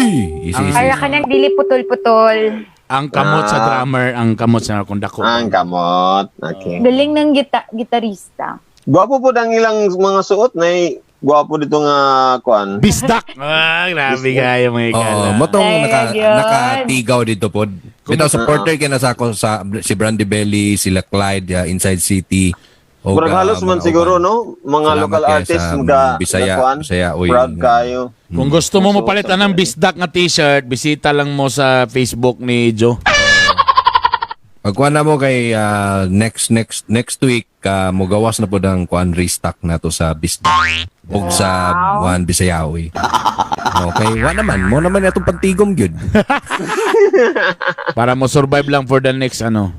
easy, easy. Para ka nang dili putol-putol. Ang kamot sa drummer, ang kamot sa kung dako. Ang kamot. Okay. Galing ng gitarista. Gwapo po ang ilang mga suot na gwapo dito nga kuan. Bisdak. Ah, grabe kayo, mga Oo, higala. motong Ay, yun. nakatigaw dito pod. Bitaw supporter kay na sa ako sa si Brandy Belly, sila Clyde, Inside City. O, Murag halos man mga siguro uban. no, mga Salamat local kay artists sa, mga Bisaya, kuan. Bisaya, uy. Proud kayo. Kung gusto mo mapalit ng bisdak nga t-shirt, bisita lang mo sa Facebook ni Joe. Pagkuha na mo kay next next next week mogawas na pod ang kuan restock na to sa Bisdak ug sa Juan Bisaya uy. Okay, wa naman mo naman atong pantigom gyud. Para mo survive lang for the next ano.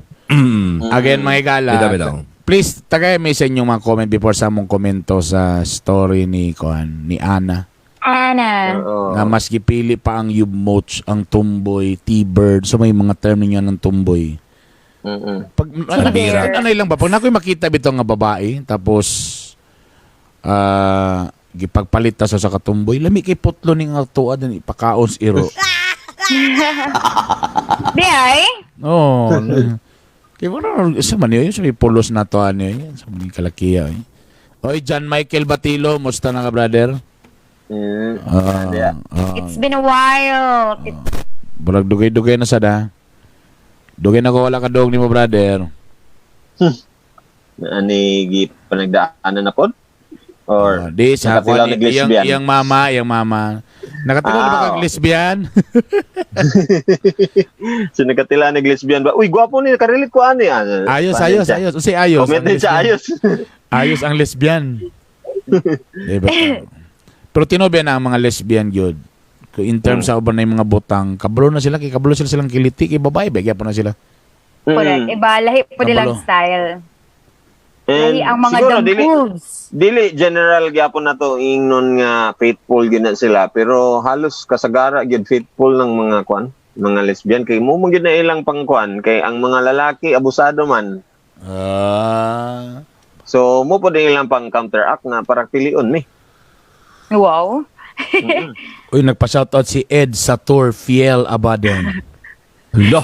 Again, mga higala. Bitaw, bitaw. Please, tagay may sa inyong mga comment before sa among komento sa story ni kuan ni Ana. Ana. Oo. Na mas gipili pa ang Yubmoch, ang tomboy, T-bird. So may mga term ninyo ng tomboy. Pag ano, Bira. ano lang ba pag nakoy makita bitaw nga babae tapos gipagpalit ta sa katumboy, lami kay putlo ning nga tuwa din ipakaon sa iro. Di ay? Oo. Kay wala sa man yun, sa may pulos na to ano yun, sa may kalakiya. Eh. Oy, John Michael Batilo, musta na ka, brother? Yeah. It's been a while. Burag dugay-dugay na sada. Dugay na ko wala ka dog ni mo, brother. Ani gi panagdaanan na pod? Or Di sa nakatilaw kuan ni lesbian? iyang mama, iyang mama. Nakatilaw na ba kag Ah, oo. lesbian? So nakatila ni lesbian ba? Uy, gwapo ni karelate ko ani. Ah, Ayos, paano ayos, siya? ayos. Usi ayos. Comment ang din siya lesbian. ayos. Ayos ang lesbian. Diba? Pero tinobe na ang mga lesbian gyud. In terms sa uban na yung mga butang, kabalo na sila, kay kabalo sila silang kiliti, kay babae, bagya po na sila. Correct. Iba, lahi po nilang Kabalo. style. And Lahi ang mga siguro, the dili, moves. dili general gyapon na to ingnon nga faithful gyud na sila pero halos kasagara gyud faithful ng mga kwan, mga lesbian kay mo man gyud na ilang pangkwan kay ang mga lalaki abusado man. So mo po din ilang pang counteract na para pilion mi. Wow. Uy, nagpa-shoutout si Ed Satur Fiel Abaden. Lo.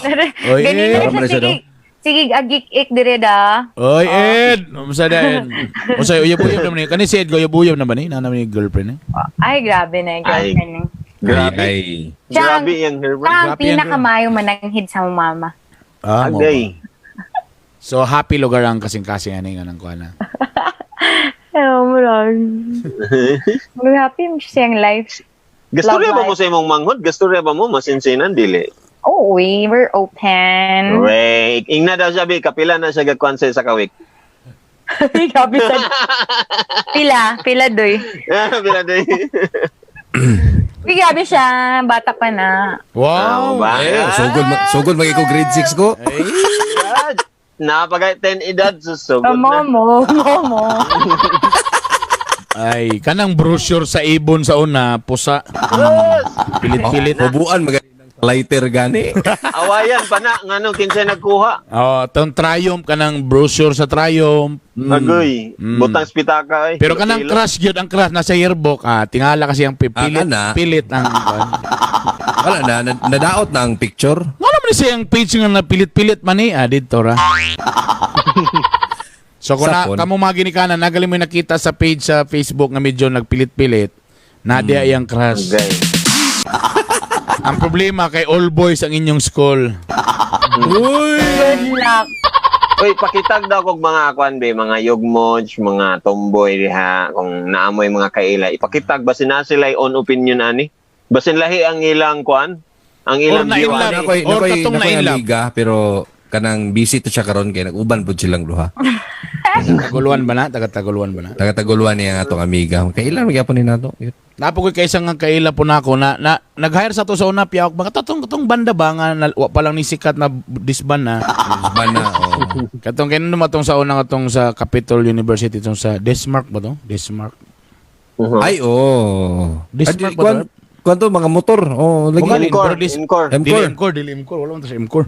Oy, Ganun Ed. na Para man siya, siya, sige. Sige, agik-ik dire da. Oy, Ed! Umusa na, Ed. Umusa, uyab-uyab naman ni. Kani si Ed, uyab-uyab naman ni. Nana ni girlfriend eh. Ay, grabe na yung girlfriend niya. Grabe. Ay, Siya ang- Grabe yung Herbert. Siya ang Grabe yan, girl. pinakamayo mananghid sa mama. Ah, mo Agay. ba? So, happy lugar ang kasing-kasing ano yung anang kuha na. Ayaw mo lang. Happy mo siyang life. Gastorya Love ba mo life. sa imong manghod? Gastorya ba mo masinsinan dili? Oh, we were open. Wait, ingna daw siya bi kapila na siya gagkuan sa isa ka week. Grabe sa... Pila, pila doy. Pila day. Uy, grabe siya. Bata pa na. Wow! ba? ay, sugod sugod magig ko grade 6 ko. Napagay 10 edad susugod Oh, na. momo, momo. Ay, kanang brochure sa ibon sa una, pusa. Pilit-pilit. Hubuan mag lighter gani. Awayan pa na ngano kinsay nagkuha. Oh, tong Triumph kanang brochure sa Triumph. Agoy, butang spitaka ay. Pero kanang crush gyud ang crush nasa yearbook, ah, tingala kasi ang pilit, Ah, kana. pilit ang kuwan. Wala na, nadaot na ang picture. Wala man siya ang page nga napilit-pilit man eh. Ah, dito ra. So kung na, Sapon. kamo mga ginikanan, nagaling mo yung nakita sa page sa Facebook nga medyo nagpilit-pilit, na di ay ang crush. Okay. Ang problema kay all boys ang inyong school. Uy! Good luck. Uy, pakitag daw kog mga kwan be, mga yugmoj, mga tomboy diha, kung naamoy mga kaila. Ipakitag basin na sila own opinion ani. Basin lahi ang ilang kwan, ang ilang Or view nainlove. ani. Nakoy, Or nakoy, katong nakoy nainlove. amiga, pero kanang busy to siya karon kay nag-uban pud silang duha. Taguluan ba na? Taga-taguluan ba na? Taga-taguluan niya ang atong amiga. Kailan magyapon ni nato? Napo ko'y kaysa nga kaila po na ako na nag-hire sa to sa una piyawak ba katong katong banda ba nga na, wa pa lang ni sikat na disband na. Uban na, oh. Katong kay nung matong sa una katong sa Capitol University itong sa Desmark ba to? Desmark. Uh-huh. Ay, oh. Dismark Ay, ba kwan, to? kwan to, mga motor. Oh, lagi. Bugali. Encore, Pero encore. M-Core. Dili MCOR, dili MCOR. Wala man to sa MCOR.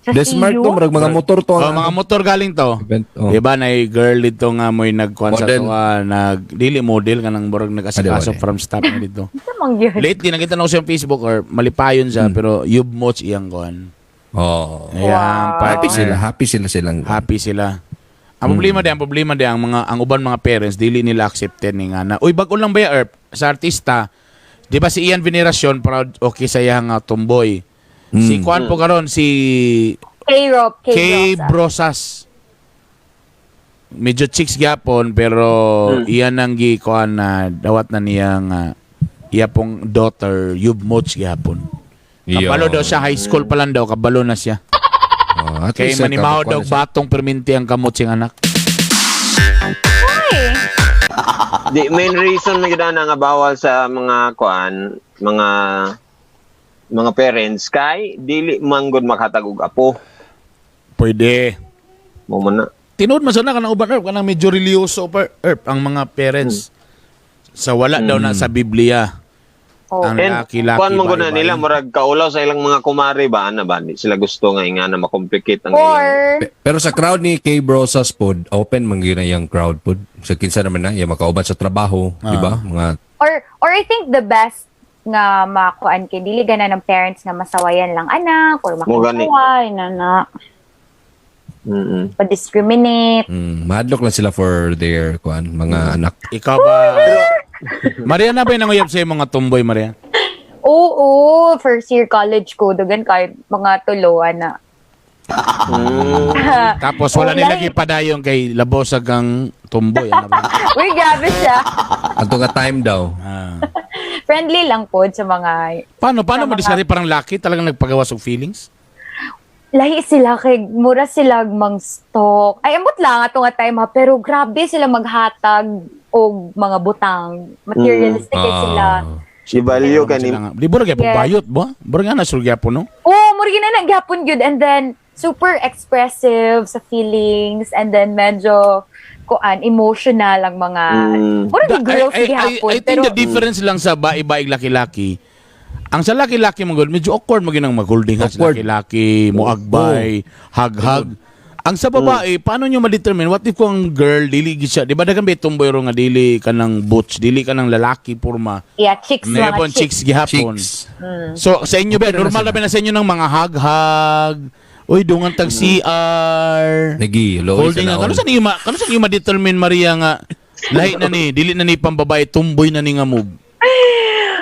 Sa Desmark CU? to, murag mga motor to. Oh, mga motor galing to. Event, oh. Diba na girl dito nga mo'y nagkuan sa Model. tuwa, nag dili model kanang murag nag-asikaso Ade, from staff na dito. Sa mang yun. Lately nakita na ko siya sa Facebook or malipayon siya pero yubmots iyang kuan. Oh. Ayan, Wow. Happy partner. sila, happy sila silang. Happy sila. Ang problema di ang mga ang uban mga parents dili nila accepted ni nga na. Uy, bag-o lang ba ya, Erp? Sa artista, di ba si Ian Veneracion proud okay sa iya nga tomboy. Si Kwan po karon si K-Rob. Kay K-Rob. Brosas. Medyo chicks gyapon pero iyan ang gi kuan na dawat na niya nga iya pong daughter yubmots gyapon. Kabalo daw siya high school pa lang daw kabalo na siya. Oh, at Kay least, manimaho kapakuan daw na siya. batong perminti ang kamot siyang anak. Ay. Di main reason na gyud ana nga bawal sa mga kwan, mga parents kay dili man gud makatag og apo. Pwede. Mo man na. Tinuod man sana kanang uban Erp kanang medyo religyoso pa Erp ang mga parents sa wala daw na sa Biblia. Oh. Ang And laki-laki kwan man gud na bye-bye. nila murag kaulaw sa ilang mga kumare ba ana ba di sila gusto nga ingana makomplicate ang ilang. Or, Pero sa crowd ni Kay Brosas pod, open man gyud na iyang crowd pod. Sa kinsa naman na, iya makauban sa trabaho, di ba? Mga or I think the best nga makuan kay dili gana ng parents nga masawayan lang anak or Mo gani. makasaway na na pa-discriminate. Mahadlok lang sila for their kuan, mga anak. Ikaw ba? Maria na ba yung nanguyab sa mga tomboy, Maria? Oo, first year college ko dugan kahit mga tuloan na. Tapos wala Oh, nila like- gipadayon kay labosag ang tomboy. Ano ba? Uy, grabe siya. Ato nga time daw. Ah. Friendly lang po sa mga Paano paano Sa mga- madiskarte parang laki talagang nagpagawas og feelings? lahi sila kay mura sila mang stalk. Ay ambot lang ato nga time ha, pero grabe sila maghatag og mga butang. Materialistic kay sila. I-value ka ni Sila nga. Di ba gyapon Yes. bayot ba? Bura nga na sul gyapon no? Oo, mura gina na gyapon gyud and then super expressive sa feelings and then medyo kuan emotional ang mga mura Da- gyud girls gyapon I think pero the difference lang sa bae-bae laki-laki. Ang sa laki-laki mo medyo awkward mo ginang mag-holding hands Awkward. laki-laki, moagbay, hag-hag. Ang sa babae, paano nyo ma-determine what if kung ang girl dili gid siya? Di ba dagan ba tomboy ro nga dili ka ng butch, dili ka ng lalaki porma. yeah, chicks mga Meron chicks. chicks gihapon. Chicks. So sa inyo ba normal na ba na sa inyo ng mga hag-hag? Uy, dungan tag CR. Lagi, loy Holding sa nga. Kano naon. sa niyo ma kano sa niyo ma-determine Maria nga lahi na ni, dili na ni pambabae, tumboy na ni nga move.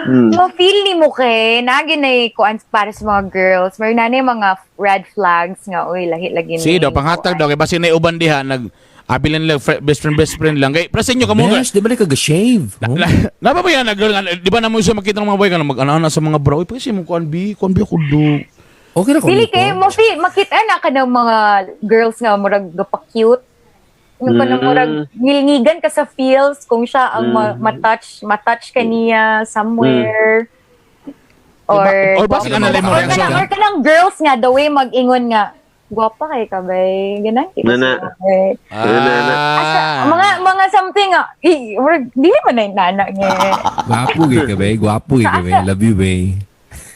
Ma-feel ni mo kay nagi na kuan para sa mga girls. Meron na yung mga red flags nga uy lahi lagi ni. Sige daw panghatag daw kay basin na uban diha nag abilin lang best friend lang kay para sa inyo kamo nga Bes, di ba di ka ga-shave? Oh. Napa ba yan na girl nga di ba na mo siya makita ng mga boy ka na mag-ana sa mga bro. Uy, pag mo kuan bi, kuan bi ako do. Okay na ko. Dili kay mo feel makita na ka ng mga girls nga murag gapa-cute. Yung kanang murag ngilngigan ka sa feels kung siya ang ma-touch, ma-touch ka niya somewhere. Or Diba? Or basta ka na mo or reaction. kanang, or kanang girls nga the way mag-ingon nga gwapa kay ka bay ganan kita Nana. sa- eh. Asa, Ah. mga something nga eh, murag dili man na yung nana nga. Gwapo gid ka bay, gwapo gid ka bay. Love you bay.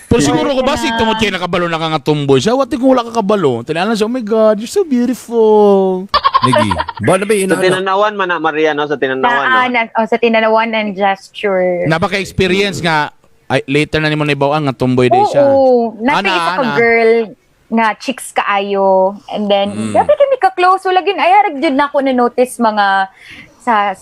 Pero siguro ko basig tungod kay nakabalo na ka nga tomboy siya. What if kung wala ka kabalo? Tinalan siya, oh my God, you're so beautiful. Lagi. Ba na ba Sa ina tinanawan man na Maria no, sa tinanawan Na, no. na, oh, sa tinanawan and gesture. Napaka-experience nga, Ay, later na nimo naibaw-an nga tomboy day siya. Oo. Nasa Ana, isa ka ana. girl nga chicks kaayo. And then, grabe kami ka-close. Wala gin, ay, harag jud na ako na-notice mga sa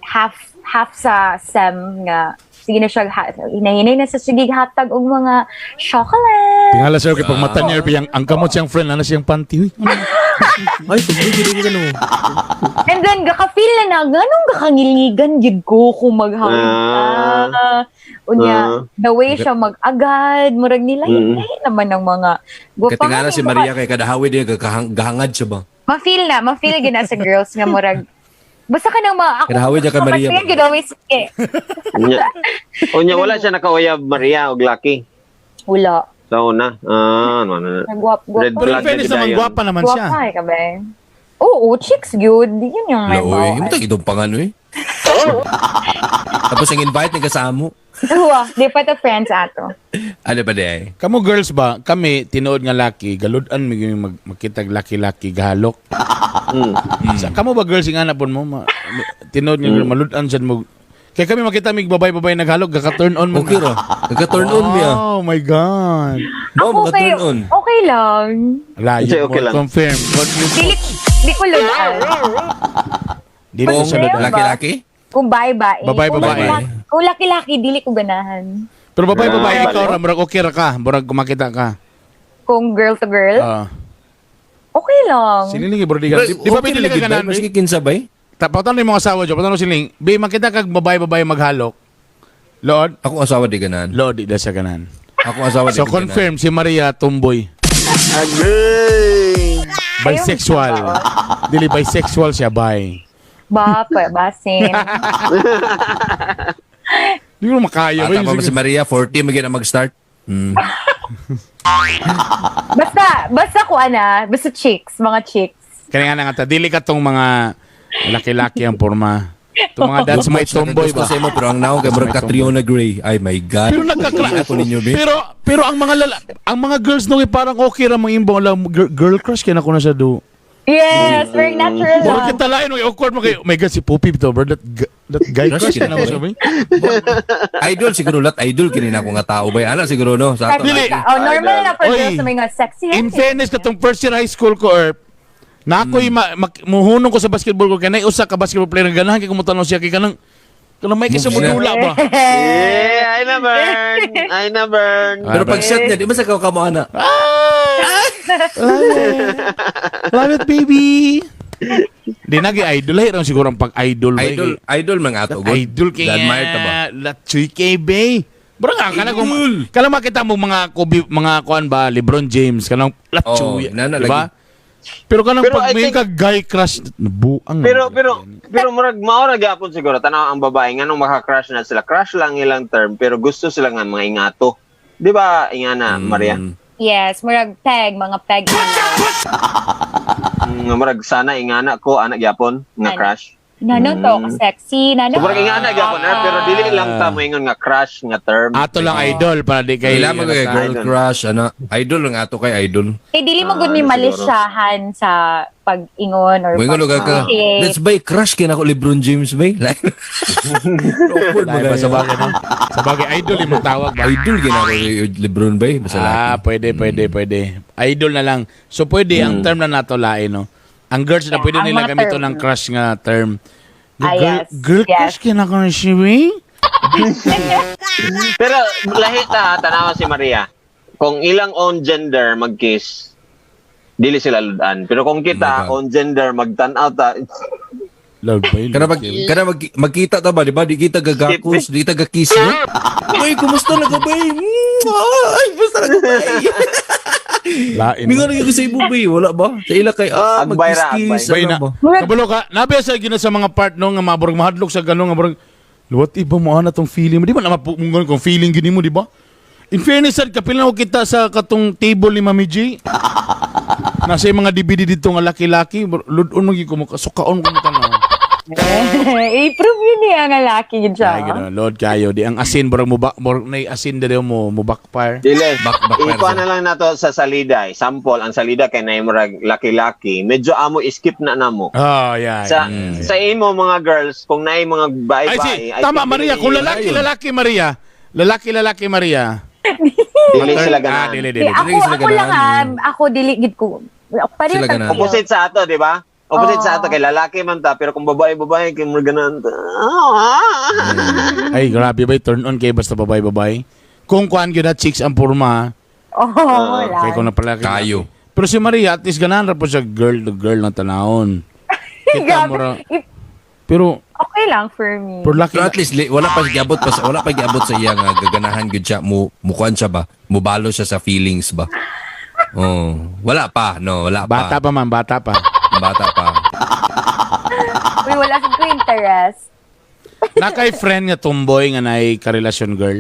half half sa sem nga sige na siya hinahinay na sa sige hatag og mga chocolate. Tingala sir kay pag mata niya ang ang kamot siyang friend ana siyang panty. Uy, ano? Ay, tuloy gid ko no. And then gaka-feel na na ganong gakangiligan gid ko kung maghawid ka. Unya, the way siya mag-agad, murag nila naman ng mga gwapa. Katingala si Maria kay kadahawid niya gahangad siya ba. Ma-feel gid na sa girls nga murag basta ka nang ma ako. Kadahawid niya kay Maria. Kapag gid always eh. Unya, unya wala siya nakauyab Maria og laki. Wala. Sa una. Ah, ano, ano. Nagwap Red gwapa. Pero in flag fairness na naman, yun. gwapa naman siya. Gwapa eh ka ba? Oo, chicks good. Yun yung may Laoy, bawal. mo tag idong pangano eh. Tapos ang invite ni kasamo. Uwa, di pa ta friends ato. Ano ba di ay? Kamo girls ba, kami tinuod nga laki, galud-an mi gyud mag, makitag laki-laki gahalok. Sa kamo ba girls nga anapon mo ma, tinuod nga girl, malud-an sad mo. Kay kami makita mig babay-babay naghalok, gaka-turn on mo. Okay ra. Nagka-turn on niya. Oh my God. Mo Ako maka-turn on. okay lang. Layo Hindi, mo. okay lang. Confirm. Confirm. Dili, di ko ludan. Dili ko siya Kung- ludan. Laki-laki? Kung bye-bye. Babae, Kung babae. Kung laki-laki, dili ko ganahan. Pero babay-babay Ah, ikaw bale. ra murag okay ra ka, murag kumakita ka. Kung girl to girl, Ah. okay lang. Siniling bro di ka. Di ba Okay dili ka lagi ba? ganahan? Maski kinsa ba eh? Tapatan mo yung asawa jo, patan mo siling. Be makita kag babae-babae maghalok. Lord, Ako asawa di ganahan. Lord di na siya ganahan. Ako asawa di So ganahan. confirm si Maria tomboy. Agay! Bisexual. Dili bisexual siya, bi. Ba, pa, basin. Di ko makaya. Bata pa ba si Maria, 40 maging na mag-start. Basta, basta ko ana, basta chicks, mga chicks. Kaya nga nga ta, dili ka tong mga laki-laki ang porma. Itong mga that's my tomboy Gusto ba? sa imo pero ang naong kay murag Catriona Gray. Ay my God. Pero nagkakra. Ako ninyo be. Pero pero ang mga lala, ang mga girls no parang okay ra mga imbong lang girl, girl crush kay nako na siya do. Yes, very natural Murag lang. kita lain okay, awkward mo kay oh my God si Pupi to bro that that guy Crush crush kay na ako siya ba? Idol siguro lat idol kini na ako nga tao bay. Ana siguro no sa ato. Dili. Oh, normal na for Oy, girls na may nga sexy. In fairness katong first year high school ko or na ako'y muhunong ko sa basketball ko kay nay usa ka basketball player nga ganahan kay kumutanaw siya kay kanang kanang may kay Moves niya. mudula ba. Eh, ay na burn. Ay na burn. Pero pag shot niya, di ba sa kaw kamo ana? Ah! Love it. Love it, baby. Di nagi idol ay ron siguro ang pag-idol. ba, Idol, eh. idol mga ato. God. Idol kay Admire ta ba? Latsuy kay bay. Bro nga kana kung kana makita mo mga Kobe, mga kuan ba LeBron James kanang latsuy, Oh, nana di ba? Pero kanang Pero pag I may think- ka guy crush nabuang. Pero pero pero murag mao ra gyapon siguro tanaw ang babae nganong maka-crush na sila. Crush lang ilang term pero gusto sila nga mga ingato. Di ba ingana Maria? Yes, murag peg, mga peg. Murag sana ingana ko anak gyapon nga Ano? crush. Nano to, sexy, nano. So, murag ingana gyapon na pero dili lang ta moingon nga crush nga term. Ato lang idol para di kay Kailangan mo kay girl Idol. crush ana. Idol lang ato kay idol. Kay dili mo Ah, gud ni ano siguro. malisyahan sa pag-ingon or Moingon ka ka. pag-appreciate. Let's buy crush kay nako LeBron James bay. Like awkward mo Lahi ba gaya. sa bagay no? Sa bagay idol imong tawag ba? Idol gina ko LeBron bay basta Ah, laki. pwede, pwede, pwede. Idol na lang. So, pwede ang term na nato lain, no? Ang girls na Yeah, pwede ang nila mga gamiton term. ng crush nga term. Ah, girl, yes. girl Yes. crush kaya na ko na siya, eh? Pero lahi ta tanawa si Maria. Kung ilang own gender mag-kiss, dili sila ludan. Pero kung kita Oh my God. own gender magtan-aw ta, Love ba yun? Kana mag kana mag, magkita ta ba di ba di kita gagakos, di kita gakiss no? Uy, kumusta na ka bay? Ay, basta na ka bay. Lain. Mingon na ko sa ibo bay, wala ba? Sa ila kay ah Agbay ra, magkiss-kiss. Bay ano na. ba? Kabalo ka, nabiya sa gina sa mga part no nga maburag mahadlok sa ganun nga murag luwat iba mo ana tong feeling mo. Di ba na mapumungon kung feeling gini mo, di ba? In fairness, sad, kapil na ko kita sa katong table ni Mami G. Nasa yung mga DVD dito nga laki-laki, ludon mo gyud ko mo sukaon ko mo tanaw. I-prove yun niya nga laki yun siya. Ay, ganun. Lord kayo. Di ang asin, murag mo ba, murag nay asin dali mo, mo backfire. Dili. Backfire Ikuha siya. na lang nato sa salida. Eh. Sample, ang salida kay na murag laki-laki. Medyo amo skip na namo. Oh, yeah. Sa sa imo mga girls, kung naay mga Ay, bae-bae, si, I tama think Maria, dili- kung lalaki, Ayun. lalaki Maria, Lalaki-lalaki, Maria. Dili sila Ah, ganahan. dili, Di, dili. ako, Dili sila ako lang ganahan. ah, ako dili gid ko. Pareho Sila tag ganahan. feel. Opposite sa ato, di ba? Opposite sa Oo. ato kay lalaki man ta, pero kung babae babae kay mo ganahan ta. Ah. Ay, grabe ba? Turn on kay basta babae-babae. Kung kuan gyud na chicks ang porma, Oo, wala. kay kung napalaki. Kayo. Pero si Maria, at least ganahan ra po siya girl to girl na tanahon. Kita Grabe. mo ra. Pero, Okay lang for me. pero laki Pero at least wala pa giabot sa iya nga gaganahan gyud siya mo mukuan siya ba? Mubalo siya sa feelings ba? Oh, wala pa, no, wala pa. Bata pa man, bata pa. Bata pa. Uy, wala sa ko interest. Nakay friend nga tomboy nga nay karelasyon girl.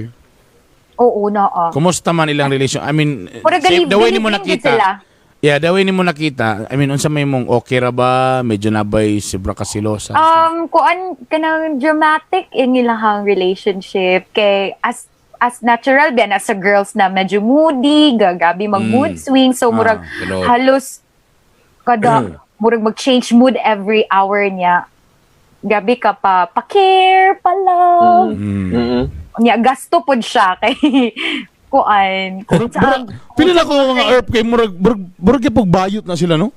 Oo, no, oh. Kumusta man ilang relation? I mean, Murag the way nimo galibin gid nakita. sila. Yeah, the way nimo nakita. I mean, unsa may mong okay ra ba? Medyo nabay sobra ka silosa. Kuan kanang dramatic ang ilahang relationship kay as natural ba as a girls na medyo moody, gagabi mag mood swing, so murag Ganun. halos kada murag mag-change mood every hour niya. Gabi ka pa pa-care, pa-love. Niya gasto pod siya kay kuan. Pila na ko mga herb kay murag murag murag gyud bayot na sila, no?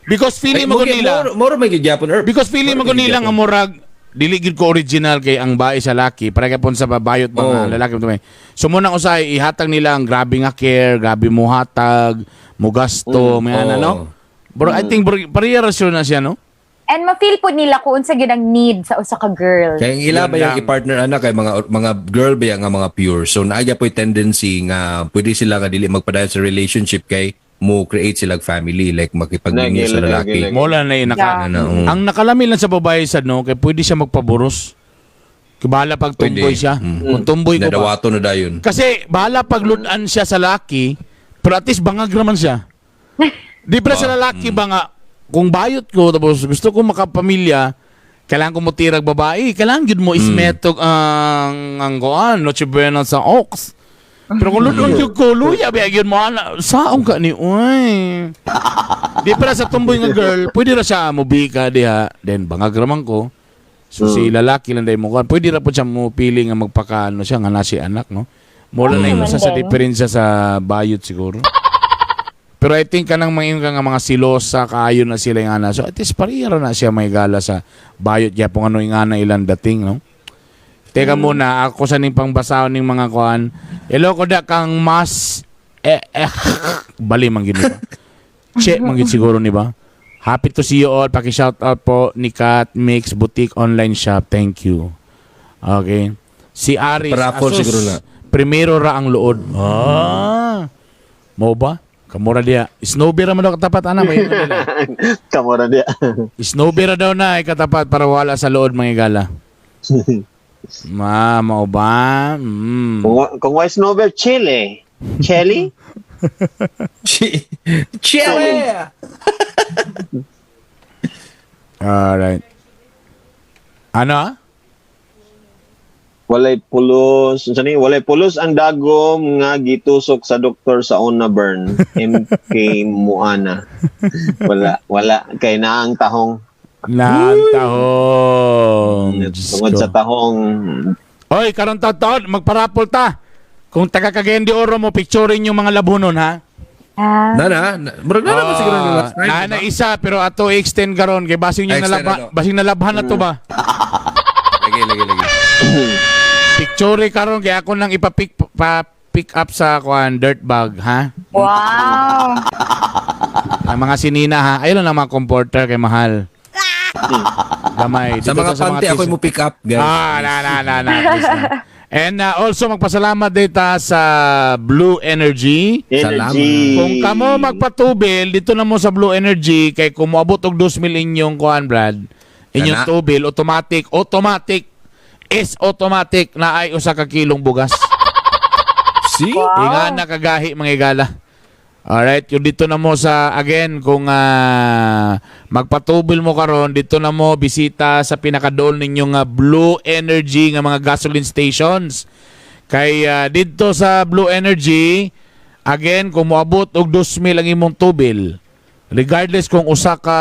Because feeling mo nila, Moro may gyapon herb. because feeling mo Moro may nila nga gyapon. murag dili gid ko original kay ang bae sa laki para kay sa babayot mga lalaki mo. So muna usay ihatag nila ang grabe nga care, grabe mo hatag, mo gasto, may ana, no? Bro, I think bro, pareha ra sure na siya, no? And ma-feel po nila kung unsa gyud ang need sa usa ka girl. Kaya ang ila Yun ba yung lang. i-partner ana kay mga girl ba yung nga mga pure. So naaya po'y tendency nga pwede sila nga dili magpadayon sa relationship kay mo create sila family like makipagbingi Lagi, sa lagi, lalaki. lagi. Mola na yung naka, Yeah. Ano, mm. Ang nakalami lang sa babae sa no, kay pwede siya magpaburos. Kay bahala pag tumboy Pwede. siya. Kung tumboy ko ba. Nadawato na dayon. Kasi bahala pag ludan siya sa laki, pero at least bangag naman siya. Di ba sa lalaki ba nga, kung bayot ko, tapos gusto ko makapamilya, kailangan ko mo tirag babae, kailangan gyud mo ismetog ang kuan, Noche Buena sa ox. Pero kung ludon gyud ko, luya ba gyud mo ana, saong ka ni uy. Di para sa tumboy nga girl, pwede ra siya mobika diha, then bangag raman ko. So si lalaki lang dahil mo kuan, pwede ra po siya mo pili nga magpakaano siya nga na si anak, no? Mula na yung naman isa sa din. diferensya sa bayot siguro. Pero I think kanang mga nga mga silosa kaayo na sila yung ana. So at least pareha ra na siya may gala sa bayot gyapon ano yung ana ilang dating, no? Teka muna, ako sa ning pangbasahon ning mga kuan. Hello ko da kang mas eh, eh bali man gid ni ba? Che man gid siguro ni ba? Happy to see you all. Paki-shout out po ni Kat Mix Boutique Online Shop. Thank you. Okay. Si Aris Paraffol Asus, siguro na. Primero ra ang lood. Ah. Mo ba? Kamura diya. Snowbeer ra man daw katapat ana may nila. Kamura dia. Snowbeer ra daw na ay katapat para wala sa lood mga igala. Ma, mao ba? Kung wise Nobel, Chile. Chile? Chile. Alright. Ano? Walay pulos. Unsa ni? Walay pulos ang dagom nga gitusok sa doktor sa una burn. MK Moana. Wala, wala kay naang tahong. Nantahong. Diyos Tungod ko. sa tahong. Oy, karon taon, magparapol ta. Kung taga Cagayan de Oro mo, picturein yung mga labunon, ha? Ah. Na na, murag na naman siguro na last time. Na, diba? na isa, pero ato extend karon kay basing yung Extend nalaba, na to. basing nalabhan na to ba? Lagi, lagi, lagi. Picture karon kay ako nang ipa-pick pa pick up sa kuan dirt bag, ha? Wow. Ang mga sinina ha. Ayun lang ang mga comforter kay mahal. Gamay. Sa Dito mga panty ako mo pick up, guys. Ah, na na na na. Please na. And also magpasalamat data sa Blue Energy. Energy. Kung kamo magpatubil dito na mo sa Blue Energy kay kung moabot og 2,000 inyong kuan Brad, inyong Kana. tubil automatic, automatic is automatic na ay usa ka kilong bugas. See? Wow. Inga na kagahi mga igala. Alright, yung dito na mo sa again kung magpatubil mo karon dito na mo bisita sa pinakadool ninyong Blue Energy nga mga gasoline stations. Kay dito sa Blue Energy again kung moabot og 2,000 ang imong tubil, regardless kung usa ka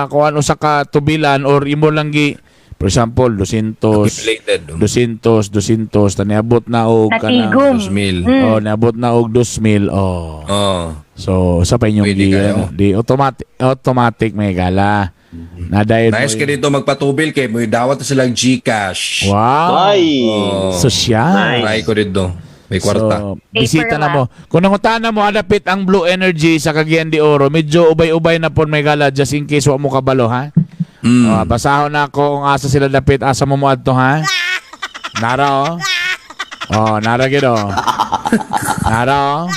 kuan usa ka tubilan or imo lang gi For example, 200, Accumulated. 200, 200, ta niabot na og kanang Natigom. 2,000. Oh, niabot na og 2,000. Oh. Oh. So, sa pa inyong Pwede gi, kayo. ano, di automatic automatic may gala. Na dahil Nice ka dito magpatubil kay mo dawat na silang GCash. Wow. Ay. Oh. Sosyal. Nice. Try ko dito. May kwarta. So, bisita Paper na mo. Kung nangutana mo, adapit ang Blue Energy sa Cagayan de Oro, medyo ubay-ubay na po may gala just in case wa mo kabalo, ha? Oh, basahon na ako kung asa sila dapit, asa mo mo adto, ha? Nara, oh. Oh, nara gid, oh. Nara, oh.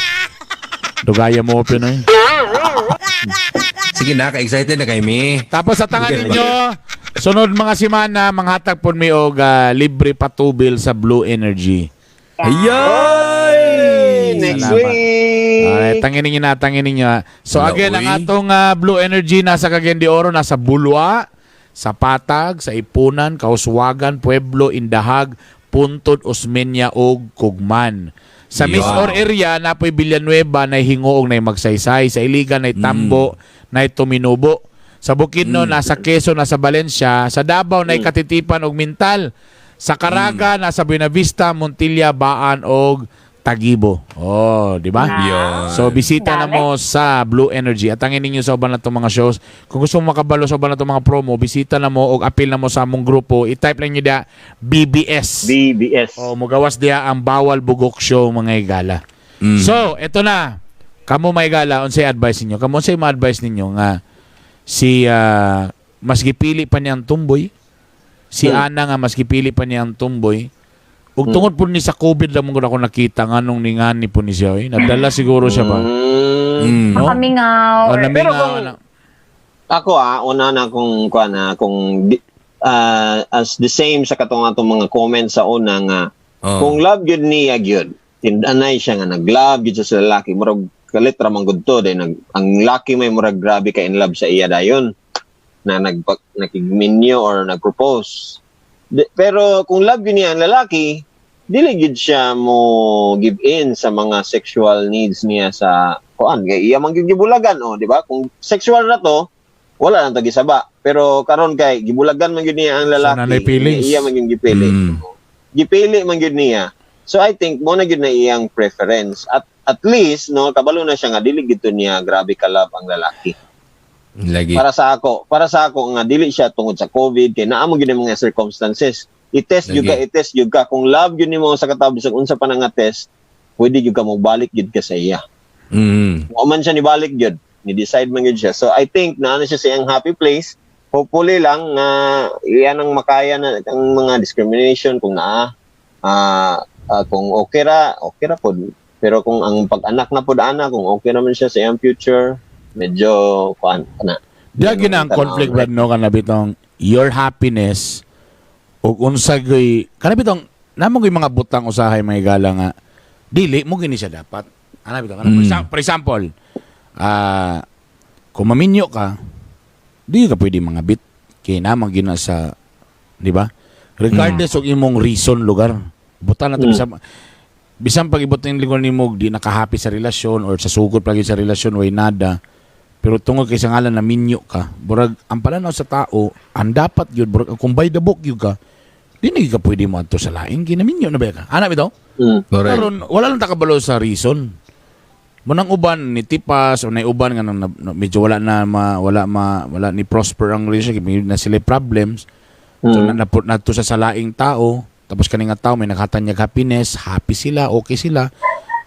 Dugaya mo open, eh. Sige na, ka-excited na kay mi. Tapos sa tangan ninyo, sunod mga simana, manghatag po mi og libre patubil sa Blue Energy. Ayay! Next Salamat. week. Ay, tangin ninyo na, tangin ninyo. So Wala, again, ang uy. atong Blue Energy nasa Cagayan de Oro, nasa Bulwa, sa Patag, sa Ipunan, Kauswagan, Pueblo, Indahag, Puntod, Osmeña ug Kugman. Sa Yeah. Miss Or area, napoy Villanueva, nay Hingoog, nay Magsaysay. Sa Iligan, nay Tambo, nay Tuminubo. Sa Bukidnon, nasa Quezon, nasa Valencia. Sa Davao, nay Katitipan ug Mintal. Sa Caraga, nasa Buenavista, Montilla, Baan ug Tagibo. Oh, di ba? Yun. So bisita na Dami. mo sa Blue Energy at angin ninyo sa uban na itong mga shows. Kung gusto mo makabalo sa uban na itong mga promo, bisita na mo og appeal na mo sa among grupo. I-type lang nyo da BBS. BBS. O mugawas diya ang Bawal Bugok Show, mga igala. So, eto na. Kamo mga igala, unsay advice ninyo? Kamo unsay ma-advice ninyo nga si mas gipili pa niya ang tumboy, si Ana nga mas gipili pa niya ang tumboy. Ug tungod po ni sa COVID lang mo ako nakita nganong ningani po ni siya eh. Nadala siguro siya ba? No? Makamingaw. O, or- namingaw, Pero kung- ano. Ako una na kung kuan na kung as the same sa katong atong mga comments sa una nga Oh. kung love gyud niya gyud tindanay siya nga nag-love gyud siya sa lalaki, murag kalit ra man gud to dahil ang laki may murag grabe ka in love sa iya dayon na nakigminyo or nagpropose. Pero kung love gyud niya ang lalaki, dili gyud siya mo give in sa mga sexual needs niya sa kuan kay iya man gyud gibulagan, oh, di ba? Kung sexual na to, wala nang tagisaba. Pero karon kay gibulagan man gyud niya ang lalaki, nanay feelings. iya man gyud gipili. Gipili man gyud niya. So I think mo na gyud na iyang preference at least, no, kabalo na siya nga dili gyud to niya grabe ka love ang lalaki. Lagi. Para sa ako nga dili siya tungod sa COVID kay naa mo gyud ang mga circumstances. I-test gyud ka, Lagi. i-test gyud ka kung love gyud nimo sa katabi sa unsa pa na nga test, pwede gyud ka mogbalik gyud ka sa iya. Wa man siya nibalik gyud, ni-decide man gyud siya. So I think naa na siya sa iyang happy place. Hopefully lang nga iyan ang makaya na ang mga discrimination kung naa kung okay ra pod. Pero kung ang pag-anak na pod ana, kung okay naman siya sa iyang future, medyo kuan kana. Diya gina ang conflict, Brad, no, kana bitong your happiness ug unsa gyud kana bitong namo gyud mga butang usahay mga igala nga dili mo gini siya dapat. Ana bitong kana for example, kung maminyo ka, di ka pwede mga bit kay namang gina sa, di ba? Regardless og imong reason lugar. Butan na to bisan bisan pag ibot ng lingon nimo di nakahappy sa relasyon or sa sugod pagi sa relasyon way nada. Pero tungod kay sa ngalan na minyo ka, burag ang pananaw sa tao, ang dapat yun, burag kung by the book yun ka, di na gyud ka pwede mo adto sa lain, ginaminyo na ba ka? Ana bitaw? Correct. Karon wala lang takabalo sa reason. Munang uban ni tipas o nay uban nga nang, medyo wala na ma, wala ma, wala ni prosper ang relationship, may na sila problems. So na, na, na, sa laing tao, tapos kani nga tao may nakatanyag happiness, happy sila, okay sila.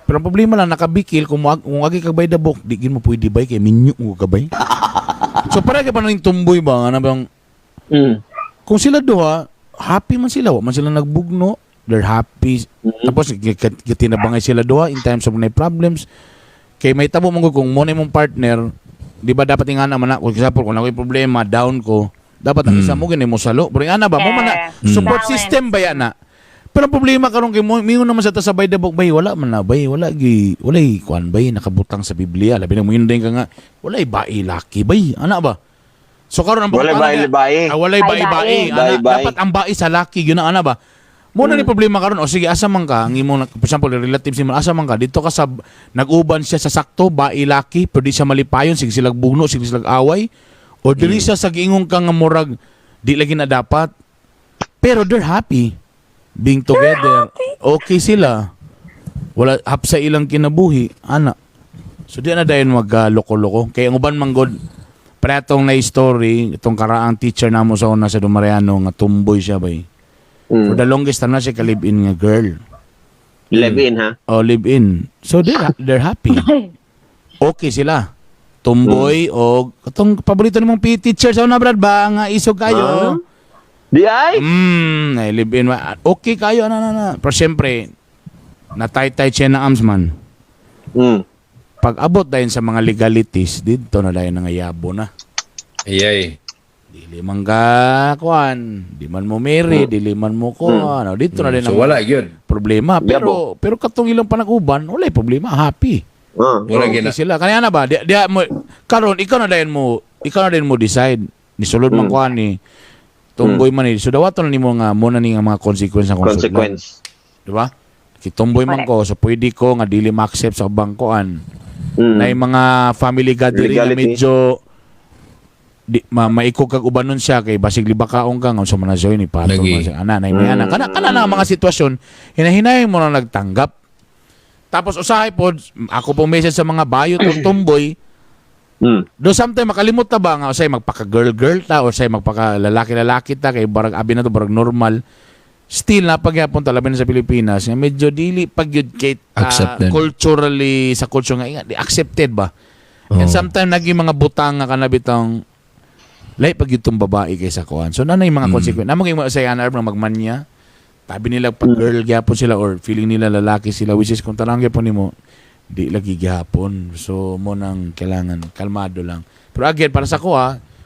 Pero ang problema lang nakabikil kung kung agi kag by the book, di gid mo pwede bay kay minyo mo ka bay. So para kay pa ning tumboy ba nga na bang kung sila duha happy man sila, wa man sila nagbugno, they're happy. Tapos gitinabangay sila duha in times of na problems. Kay may tabo man gud kung mo na imong partner, di ba dapat ingana man na, for example, kung ako'y problema, down ko, dapat ang isa mo gini mo salo. Pero ingana ba mo man na support Balance. system ba yan na? Pero ang problema karon kay mo mingon naman sa ta sa by the book bay, wala man na bay, wala gi walay kuan bay nakabutang sa Biblia. Labi na mo yun din ka nga walay bai laki bay, ana ba? So karon ang Walay pangutana bai niya, bai. ah, walay bai bai. Bai-bai. Ana, Bai-bai. dapat ang bai sa laki yun ang ana ba? Mo na ni problema karon. O sige, asa man ka ang imong, for example, relatives nimo, asa man ka dito ka sa nag-uban siya sa sakto bai laki pero di siya malipayon, sige silag bugno, sige silag away. O dili siya sa giingon ka nga murag di lagi na dapat. Pero they're happy being together. Okay sila. Wala hap sa ilang kinabuhi, ana. So di na dayon magloko-loko. Kay ang uban man god pretong na story itong karaang teacher namo sa una sa Dumariano nga tumboy siya bay. For the longest time na siya ka-live-in nga girl. Live in, ha? O live-in. So they're happy. Okay sila. Tumboy o katong paborito nimong PE teacher sa una, Brad, ba nga isog kayo. Ah. Di ay? Ay live-in. Okay kayo ana na na. Pero syempre natay-tay siya na arms man. Pag abot dayon sa mga legalities, dito na dayon nga yabo na. Ayay. Dili man ka kuan, di man mo marry, dili man mo kuan. O, dito na din So ang wala gyud. problema. Pero pero katong ilang panag-uban, walay problema, happy. Wala Okay gina. sila. Kanya na ba? Di mo karon ikaw na dayon mo, ikaw na dayon mo decide. Nisulod man kuan ni tumboy man ni. So dawaton na nimo nga mo na ni nga mga consequence sa kung sudlan. Consequence. Di ba? Kitumboy man ko, so pwede ko nga dili ma-accept sa bangkoan. Na yung mga family gathering na Legality. medyo di, maikog kag ubanon siya kay basig libakaong ka nga sa man siya ni patol Lagi. man siya ana na may ana kana kana na ang mga sitwasyon, hinahinayon mo na nagtanggap. Tapos usahay pod ako pong message sa mga bayot o tumboy do sometimes makalimot ta ba nga usay magpaka girl girl ta o usay magpaka lalaki lalaki ta kay barag abi na to barag normal, still na pagyapon ta labi na sa Pilipinas nga medyo dili pag yun kay Accepted. Culturally sa culture nga inga, di accepted ba, and Oo. sometimes naging mga butang nga kanabitang lahi pag yun tong babae kaysa kuan, so nanay mga consequence namo kay mga sa ana nga magmanya tabi nila pag girl gyapon sila or feeling nila lalaki sila, which is kung tanang gyapon nimo di lagi gyapon. So mo nang kailangan kalmado lang. Pero again, para sa ko,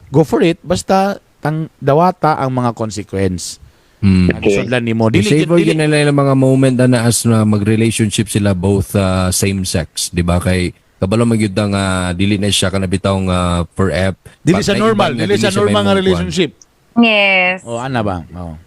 go for it, basta tang dawata ang mga consequence. Okay. Sudlan nimo dili Dili, dili, yun nila yung mga moment na as na mag-relationship sila both same sex, di ba? Kay kabalo man gyud ang dili na siya kana bitawng forever. Dili sa normal, dili sa normal nga relationship. Yes. Oh, ana ba? Oh.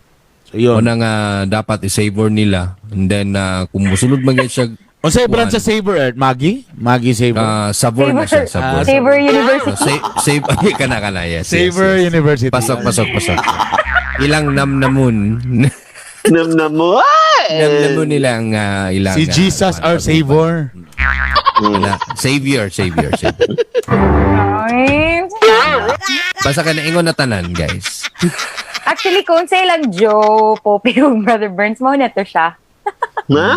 So yun. Una nga dapat i-savor nila and then kung musulod man gyud siya. Unsay brand sa Saver Earth? Maggi? Maggi Saver. Savor na siya, savor. Savor University. Save ay kana kana, yes. Saver yes. University. Pasok, pasok, pasok. Ilang namnamun. Namnamun. Namnamun nila ang ilang Si Jesus our Savior. Na, savior, savior, savior. Ay. Basta ka naingon na tanan, guys. Actually, kung sa ilang Joe, Poppy, ug Brother Burns, mao na to siya. Ha?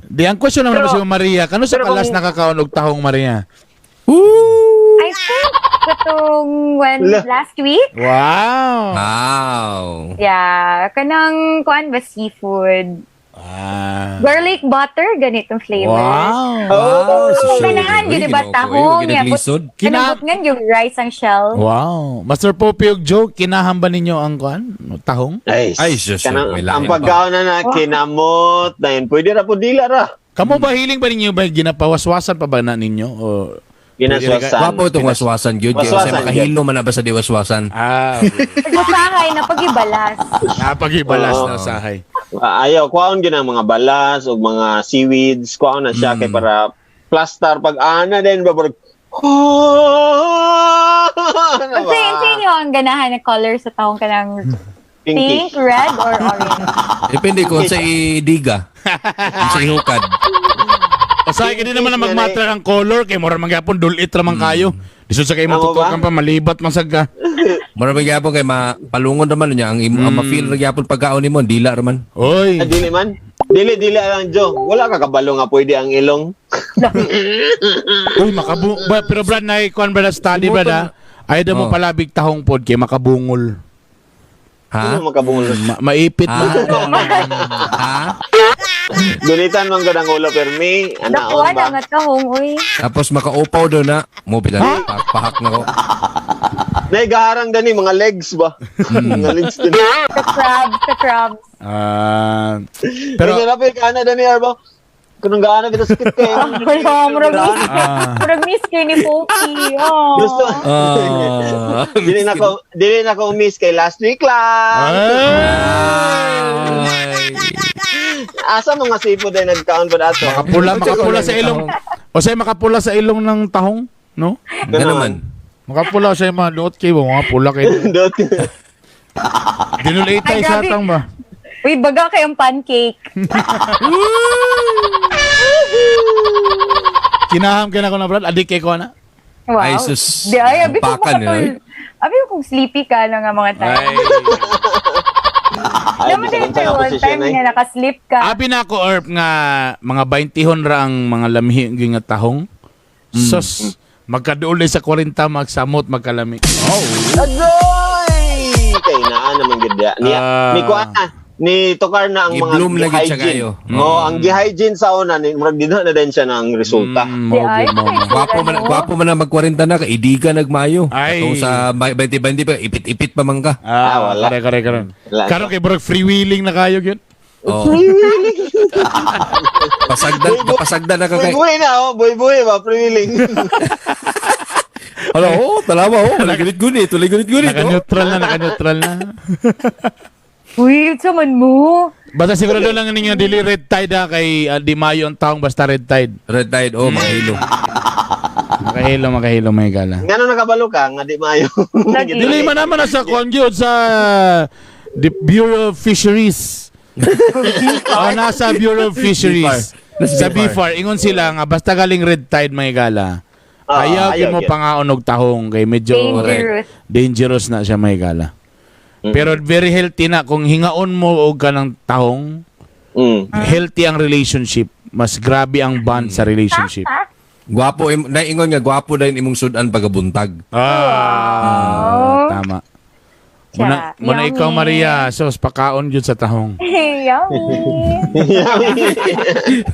Di ang question naman si Maria, kano sa pero kalas nakakaon og tahong, Maria? I think katong when La. last week. Wow. Wow. Yeah, kanang kuan ba, seafood. Garlic butter ganitong flavor. Wow. Wow. Oh, ganahan yun, diba? Tahong. Yeah, Ginaglisod. Kinabot nga yung rice ang shell. Wow. Master Poppy ug Joe, kinaham ba ninyo ang kuan? Tahong? Ay, Ay, sus, kanang, may lahi ang pa. pagkaon na na, kinamot na yun. Pwede ra po dila ra. Kamo ba, hiling ba ninyo ba ginapawaswasan pa ba na ninyo o Ginaswasan. Wapo itong waswasan, gyud. Kaya Waswasan, kasi makahilo man na ba sa diwaswasan. Ah, okay. Pagsasahay na pagibalas. Napagibalas Oo. na usahay. Ah, ayaw, kuhaon gyud ang mga balas o mga seaweeds, kuhaon na siya kay para plaster pag ana din ba barag. Ano Kasi ba? sa inyo ang ganahan na color sa tahong, kanang Pinky. pink, red, or orange? Depende kung sa idiga. Kung sa ihukad. Usahay kay di naman na magmatra ang color kay mura man gyapon dulit ra man kayo. Lisod sa kay mo Tama ba? tutukan pa malibat man sad ka. Mura man gyapon kay mapalungon naman niya. Ang ma-feel ra gyapon pagkaon nimo, dila ra man. Oy. Ah, dili man. Dili, dili lang, Joe. Wala ka kabalo nga pwede ang ilong. Uy, makabu ba, pero Brad, na kuan brad study brad ha. Ay mo Oh. palabig tahong pod kay makabungol. Ha? Ano makabungol? Maipit Ha? man. Ha? Dilitan man gud ang ulo permi. Anaon Nakuha ba? na nga tahong, uy. Tapos makaupaw doon na. Mo pila pahak na ko. Naigaharang dani mga legs ba? Mga legs din. Sa crabs, sa crabs. Ah, Pero pero pero ka ana dani arbo. Kunong gaana bitaw sakit kay. Wala, murag miss. Murag miss kayo ni Poppy. Oh. Gusto. Ah. Dili na ko miss kay last week lang. Ay. Asa mga seafood ay nagkaon pa ato? Makapula sa ilong. O say makapula sa ilong ng tahong, no? Ganun man. Makapula siya mga luot kay ba, mga pula kay. Dot. Dinulitay Ay, sa grabe. tang ba? Uy, baga kayong pancake. Kinaham ka na ko na, Brad. Adik kay ko na. Wow. Ay, sus. Di, ay, abi ko Pakan, makatul. eh. Abi ko kung sleepy ka na nga mga time. Ay. Ay, Naman bisan din unsa nga one posisyon time ay. nga nakasleep ka. Abi na ako, Erp, nga mga 20 ra ang mga lamihi nga tahong. Sus, magkaduol sa 40, magsamot, magkalami. Agoy! Kay naa naman gid ya. Ni ni kuan na, ni tukar na ang mga I-bloom lagi siya gi-hygiene. kayo. Oh, ang gi-hygiene sa una ni murag dinha na din siya ng resulta. Mo, Di, ay, mo, mo. Gwapo man, gwapo man na mag-40 na ka, idi ka nagmayo. Ay. Atong sa 20-20 pa, ipit-ipit pa man ka. Ah, Ah, wala. Kare, kare, kare. Wala. Karon kay murag freewheeling na kayo yun. Oh. Pasagdan, kapasagdan na ka kay. Buy-buy na oh, buy-buy ba pre-willing. Hala, oh, talawa, oh, walay gunit-gunit, walay gunit-gunit, oh. Naka-neutral na, naka-neutral na. Uy, unsa man mo? Basta sigurado lang ninyo dili red tide ha, kay di mayo ang taong basta red tide. Red tide, oh, makahilo. Makahilo, makahilo may gala. Ngano nakabalo ka nga di maayo. Lagi. Dili man naman na sa kuan gyud sa the Bureau of Fisheries. Oh, nasa Bureau of Fisheries. Nasa Sa BFAR. BFAR, ingon sila nga basta galing red tide may gala. Ah, Ayaw gyud ayaw mo gyud. pangaon og tahong kay medyo Dangerous. dangerous na siya may gala. Pero very healthy na kung hingaon mo og kanang tahong, healthy ang relationship. Mas grabe ang bond sa relationship. Gwapo, naingon nga, gwapo dahil imong sudan pagabuntag. Ah, tama. Muna, Siya. muna Yummy. ikaw Maria, sos pakaon gyud sa tahong. Yummy.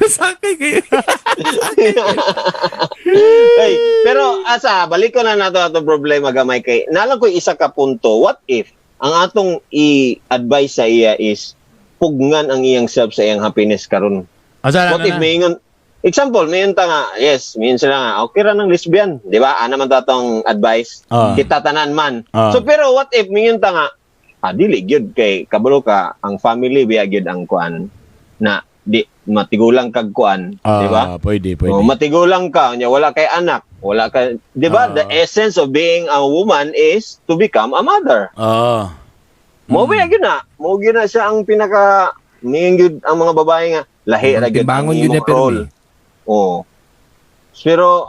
Sakay kayo. Hey, pero asa balik ko na nato atong problema gamay kay nalang ko isa ka punto. What if ang atong i-advise sa iya is pugnan ang iyang self sa iyang happiness karon? Asa What if na, na. may ingon example, may ta nga, yes, may sila nga, okay ra ng lesbian, di ba? Ana man tatong advice. Kita tanan man. So pero what if may ta nga, dili gyud kay kabalo ka ang family biya gyud ang kuan na di matigulang kag kuan, di ba? Pwede, pwede. Oh, matigulang ka, nya wala kay anak, wala ka, 'di ba? The essence of being a woman is to become a mother. Mo ba gyud na? Mo gyud na siya ang pinaka niyon gyud ang mga babae nga lahi ra gyud ang Timbangon yun imong na, pero role. Oo. Pero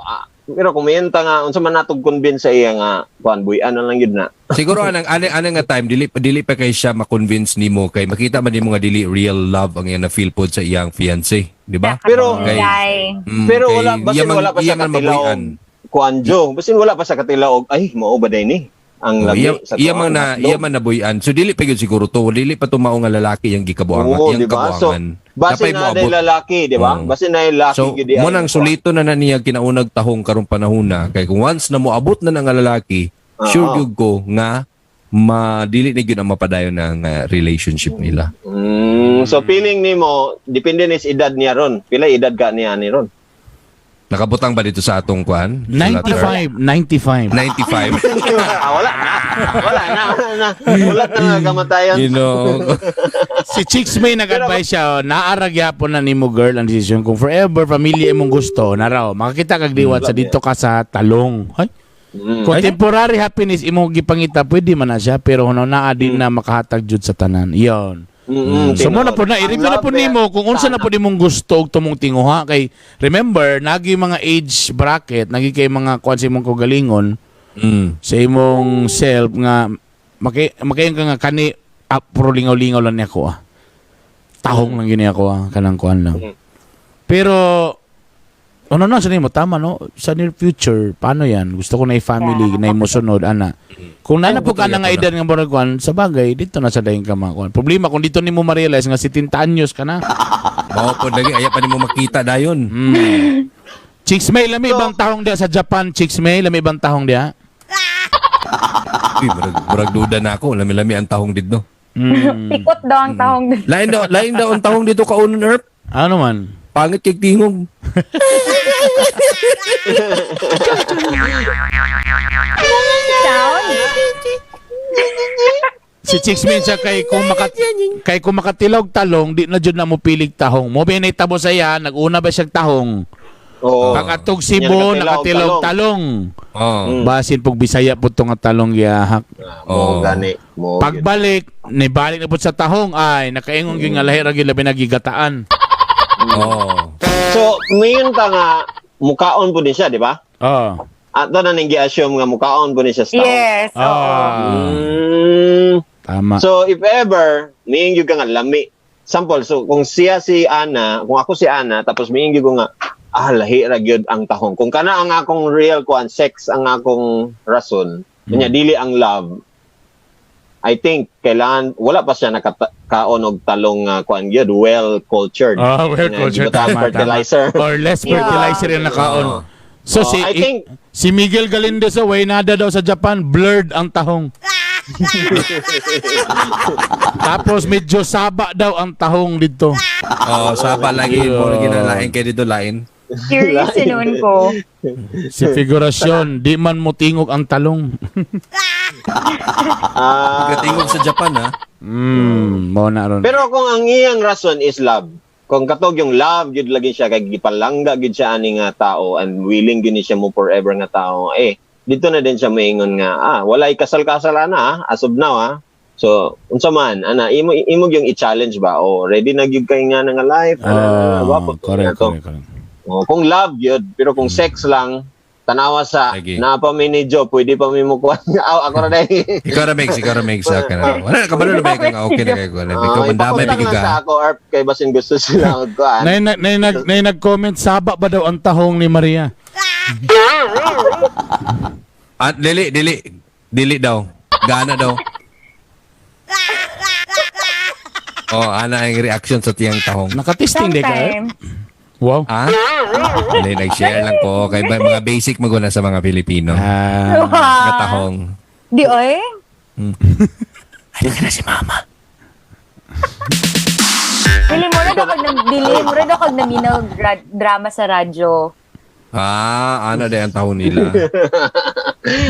pero kung mayanta nga unsa man natog convince sa iya nga kuan buy-an na lang gyud na. Siguro anang anang anang nga time dili dili pa kay siya ma-convince nimo kay makita man nimo nga dili real love ang iyang na feel pod sa iyang fiancé, di ba? Pero Okay. Day. Pero Kay wala basin iya man- wala pa iya sa man katilaw mabuy-an. kuan jo, basin wala pa sa katilaw ay mao ba day ni ang Oh, lami iya, sa iya tuwa, man na ang iya man nabuy-an. So dili pa gyud siguro to, dili pa to mao nga lalaki yang gikabuangan, Oo, yang di ba? So, kabuangan. basin Napay na moabot. day lalaki, di ba? Oo. Basin na lalaki So, gyud di mo ay- nang sulito na na niya kinaunag tahong karong panahon na kay kung once na moabot na nga lalaki, sure gyud ko nga madili ni gyud ang mapadayon ng relationship nila. So feeling nimo depende ni sa edad niya ron. Pila edad ka niya ni ron? Nakabutang ba dito sa atong kuan? Sa letter? 95, 95. 95. Ah, wala na. Wala na. Wala na. Wala na nga kamatayan. You know. Si Chicks May nag-advise siya, oh, naarag yapon na nimo girl ang desisyon kung forever pamilya imong gusto, naraw, makakita kag liwat sa dito ka sa talong. Ay, kung temporary happiness imong gipangita, pwede man na siya, pero huno naa din na makahatag jud sa tanan. Iyon. So mo na po na, i-review na po nimo kung unsa na po nimong gusto og tumong tinguha kay remember nagi mga age bracket, nagi kay mga kuan sa imong kaugalingon sa imong self nga makayon ka nga kani puro lingaw-lingaw lang niya ko ah. Tahong lang gini ako ah, kanang kuan lang. Pero ano na sa nimo tama no sa near future paano yan gusto ko na i-family na imo sunod ana kung nana po ka na nga edad nga murag kuan sa bagay dito na sa dayon ka makuan problema kung dito nimo ma-realize nga 70 anyos ka na. Mao po lagi aya pa nimo makita dayon. Chicks May, lami ibang tahong dia sa Japan. Chicks May, lami ibang tahong dia. Uy, murag duda na ako, lami-lami ang tahong didto. Pikot daw ang tahong dun. Lain daw ang tahong dito kaunon Erp. Ano man? Pangit kay tingog. Sound. Si Chicks May siya kay kung makatilog talong di na jud na mo pilig tahong. Mo binay tabo sa iya, naguna ba siyang tahong? Oo. Pag atog Cebu, Yan, nakatilog nakatilog talong. Oh. Basin pug Bisaya pud to nga talong gihahak. Mo Oh. gani. Mo gyud. Pagbalik, nibalik na pud sa tahong ay nakaingon gyud nga lahi ra gyud labi nagigataan. Oh. So, mayon ka nga mukaon po din siya, di ba? Oh. Ato na ning gi-assume nga mukaon po ni siya sa tao. Yes, oo. Ah. Tama. So, if ever, miing gyud ka nga lami. Sample, so kung siya si Ana, kung ako si Ana, tapos miing gyud ko nga, lahi ra gyud ang tahong. Kung kana ang akong real kuan, sex ang akong rason, kanya dili ang love, I think kailangan wala pa siya nakakaon og talong kuan gyud, well cultured. Ah, well cultured, Nga, gibutang tama, tama. fertilizer. Or less fertilizer yung nakaon. Oo. So Oh, si I think si Miguel Galindez sa way nada daw sa Japan, blurred ang tahong. Tapos medyo saba daw ang tahong dito. Oh, saba lagi mo lagi na lain kay dito lain. Curious noon ko. Si figurasyon, di man mo tingog ang talong. Pagkatingog sa Japan ha. Mo na ron. Pero kung ang iyang rason is love, kung katog yung love gyud lagi siya kay gipalangga gyud siya ani nga tao and willing gyud ni siya mo forever nga tao, eh dito na din siya moingon nga walay kasal-kasal ana as of now ah. So unsa man ana imo imo yung i-challenge ba o ready na gyud kay nga nga life ana, gwapo to Correct, nga to. correct, correct. Oh, kung love gyud pero kung sex lang tanawa sa Lagi. naa pa mi ni Joe pwede pa mi mo kuan. Aw, ako ra dai. Ikaw ra Megs, ikaw ra Megs sa kana. Wala na kabalo na ba nga okay na kay ko. Ikaw mandamay ipakutang bigid lang ka. sa ako Arp kay basin gusto sila og kuan. Nay nag-comment saba ba daw ang tahong ni Maria? At dili dili dili daw. Gana daw. Oh, ana ang reaction sa tiyang tahong. Nakatisting di ka? Eh? Sometimes. Wow. Ah? Hindi, nag-share lang ko. Kay mga basic maguna sa mga Pilipino. Nga tahong. Di oy? Ay, na si Mama. Dili mo rin ako nang dili mo rin ako naminaw drama sa radyo. Ah, ana din ang tahong nila.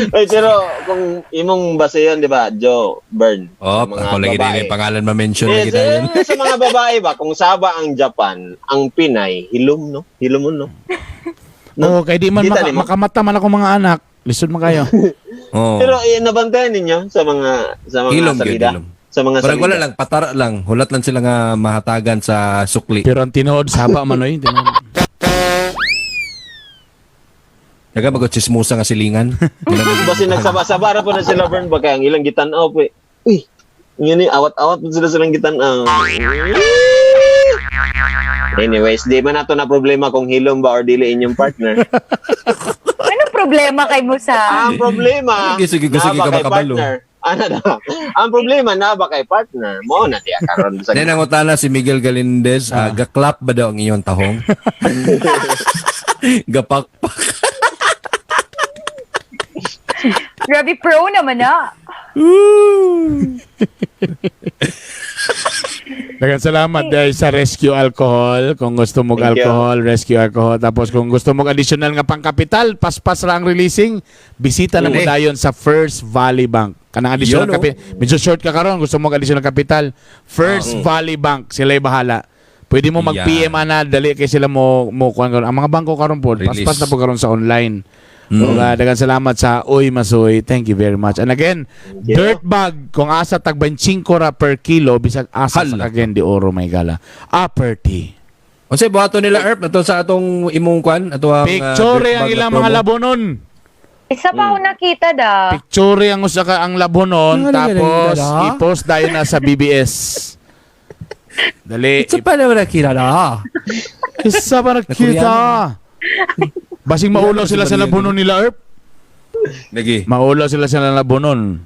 Ay, pero kung imong base yun, di ba, Joe, Bern? Oh, sa mga ako lagi babae. din yung pangalan ma-mention Yes, lagi tayo. eh, sa mga babae ba, kung saba ang Japan, ang Pinay, hilom, no? Hilom mo, no? Oo, kay di man Kita nimo? makamata man ako mga anak. Lisod man kayo. Oh. Pero eh, nabantayan ninyo sa mga Hilom gyud, salida. hilom. Sa mga Parang salida. wala lang, patara lang. Hulat lang sila nga mahatagan sa sukli. Pero ang tinuod saba man oy, tinuod. Daga magod chismosa nga silingan. Basta nagsaba-saba ra po na sila, Bern, ba kaya ang ilang gitan-aw po eh. Uy, yun eh, awat-awat po sila silang gitan-aw. Anyways, di man nato na problema kung hilom ba or dili inyong partner. Anong problema kay mo sa Ang problema, Sige, sige, sige, naa ba kay kabakabalo. partner? Ano na? Ang problema na ba kay partner? Mo na diya karon sa Then ang utana si Miguel Galindez, gaklap ba daw ang iyong tahong? Gapakpak. Grabe pro naman ah. Daghang salamat dahil sa Rescue Alcohol. Kung gusto mo Thank you. alcohol, Rescue Alcohol. Tapos kung gusto mo additional nga pangkapital, paspas ra ang releasing, bisita na mo Hindi. dayon sa First Valley Bank. Kanang additional Yun, oh. capital. Medyo short ka karon, gusto mo additional capital, First Valley Bank, sila'y bahala. Pwede mo mag-PM ana, dali kay sila mo mo kuan karon. Ang mga bangko karon po, Release. paspas na po karon sa online. Mm. Daghang salamat sa Uy Masoy. Thank you very much. And again, you. dirt bag kung asa tag 25 ra per kilo bisag asa sa Hala. Cagayan de Oro may gala. Upper T. Unsay buhaton nila Erp ato sa atong imong kwan ato ang Picture dirt ang bag na ilang promo. mga labonon. Isa pa ako nakita da. Picture ang usa ka ang labonon Ano, tapos ano, ano? i-post dayon na sa BBS. Dali. Isa pa naman nakita na. Isa pa nakita. Basing maulaw sila sa labonon nila, Erp. Lagi. Maulaw sila sa labonon.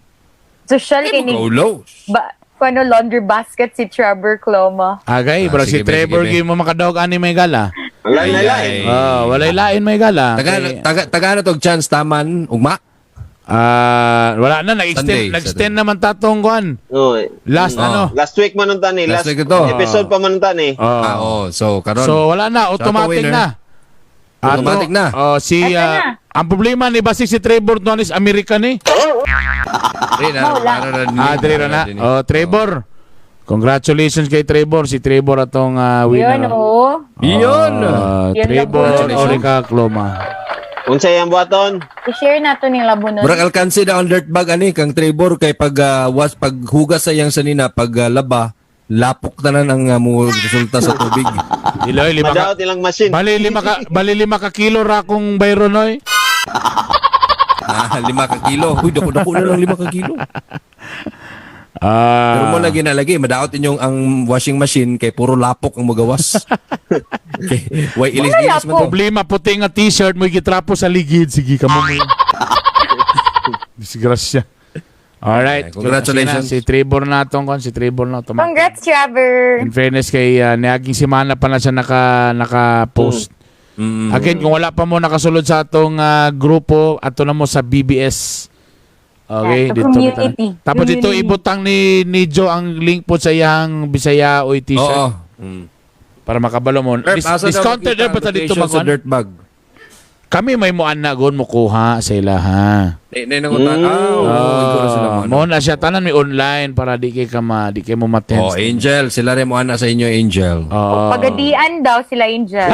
Social kay ni Kaulo. ba, ano laundry basket si Trevor Cloma. Agay, bro, si Sige, be, Trevor sige, be. gyud mo makadawag ani may gala. Alay, Ay, alay. ay. Ah, walay lain may gala. Taga Kay- taga taga na tog chance taman ugma. Wala na nag-extend Sunday, nag-extend Saturday. naman tatong kuan. Oh, Last Oh. ano. last week man unta ni, Last last, week ito. episode pa man unta ni. Oh. Ah, oh, so karon. So wala na, automatic winner. na. Automatic na. Oh, si Eto na. ang problema ni basig si Trevor Nonis American eh. Dre na, Wala. Ah, dre na. Oh, Trevor. Congratulations kay Trevor. Si Trevor atong winner. Yun oh. Yun. Ah, Yun lang Trevor po. Orica Cloma. Unsay ang buhaton? I-share nato ning labunon. Murag alkansi na ang dirt bag ani kang Trevor kay pag was paghugas sa iyang sanina pag laba lapok tanan ang mo resulta sa tubig. Iloy, 5 ka, Madaot ilang machine. bali 5 ka kilo ra kong bayron oy. Ah, 5 ka kilo. Huy, dako dako na lang 5 ka kilo. Ah. Pero mo lagi na lagi madaot inyong ang washing machine kay puro lapok ang magawas. Okay. Way ilis-ilis man to. Problema puti nga t-shirt mo gitrapo sa ligid, sige ka mo. Disgrasya. Alright. Congratulations. Si Trevor na tong kon, si Trevor na tong. Congrats, Trevor. In fairness kay niaging semana pa na siya naka-post. Again, kung wala pa mo nakasulod sa atong grupo, ato na mo sa BBS. Okay, Yeah, the dito community. kita. Tapos dito Community. ibutang ni Joe ang link po sa iyang Bisaya oy t-shirt Oo. Para makabalo mo. Herb, asa daw Discounted makita na pa ang ta dito location sa magkuhan? dirt bag. Kami may muan na gon mo kuha sa ila ha. Nay nay nangutan. Ah, oo, ikaw na sila mo, ano. Mo na siya tanan may online para di kay ka ma, di kay mo matense. Oh, Angel, sila rin mo ana sa inyo, Angel. Oo. Pagadian daw sila, Angel.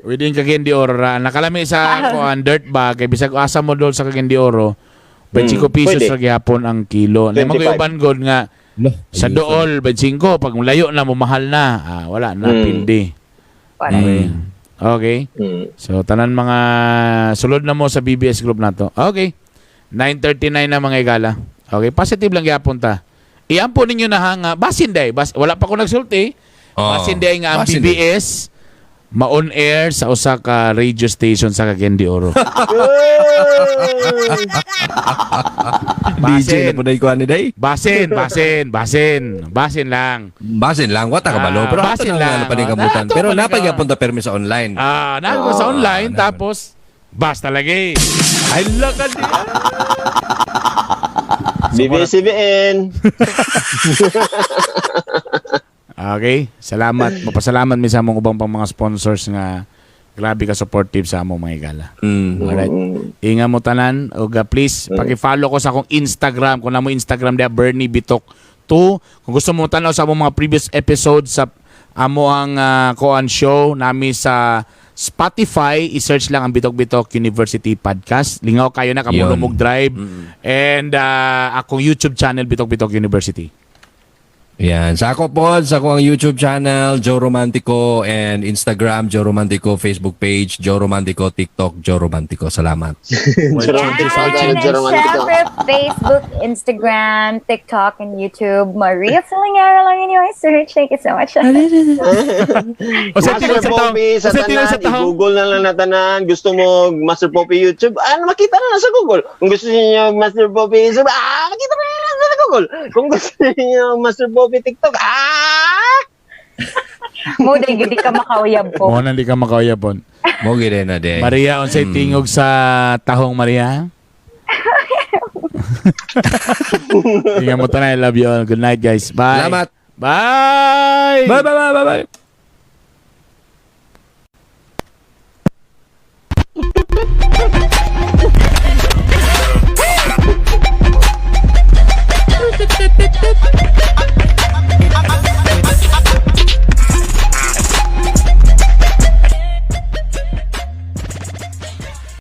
Within Cagayan de Oro ra. Nakalami sa kuan dirt bag kay bisag asa mo dol sa Cagayan de Oro. 25 pesos pwede. ra gihapon ang kilo. Na 25. mga uban god nga Lo, sa dool 25 pag layo na mo mahal na. Ah, wala na pildi. Wala. Okay. Okay. So tanan mga sulod na mo sa BBS group nato. Okay. 9:39 na mga igala. Okay, positive lang gyapon ta. Iampo ninyo na hanga. Basin day, wala pa ko nagsulti. Oo. Basin day nga ang Basin day. BBS ma-on air sa usa ka radio station sa Cagayan de Oro. DJ na po na ikuha ni Day. Basin, basin, basin. Basin lang. Basin lang, wata ka balo. Ah, Pero basin ato na lang. lang. Pa kamutan. Ah, ato Pero pa ni napagyapon ta permi sa online. Ah, na sa online tapos basta lagi. Ay, lakad niya. BBCBN. Okay, salamat. Mapasalamat mi sa among ubang pang mga sponsors nga grabe ka supportive sa among mga igala. Alright. Inga mo tanan ug please paki-follow ko sa akong Instagram kung namo Instagram dia Bernie Bitok 2. Kung gusto mo tanaw sa among mga previous episodes sa amo ang Koan show nami sa Spotify, i-search lang ang Bitok Bitok University Podcast. Lingaw kayo na kamulumog drive. And akong YouTube channel Bitok Bitok University. Yan. Sa ako po, sa ako ang YouTube channel, Joe Romantico, and Instagram, Joe Romantico, Facebook page, Joe Romantico, TikTok, Joe Romantico. Salamat. Romantico. And Romantico. syempre, Facebook, Instagram, TikTok, and YouTube. Maria Filingera lang inyo i-search. Thank you so much. O sa Master tingog sa taong, Poppy sa o sa tingog sa tanan, taong. i-google na lang na tanan. Gusto mo Master Poppy YouTube, makita na lang sa Google. Kung gusto niyo Master Poppy YouTube, makita na lang sa Google. Kung gusto niyo Master Poppy TikTok, Mo, di di ka makauyab po. Mo na di ka makauyabon. Mo gid na de. Maria, unsay tingog sa tahong Maria? Ingat mo tanan. I love you all. Good night, guys. Bye. Salamat. Bye. Bye bye bye bye. Bye.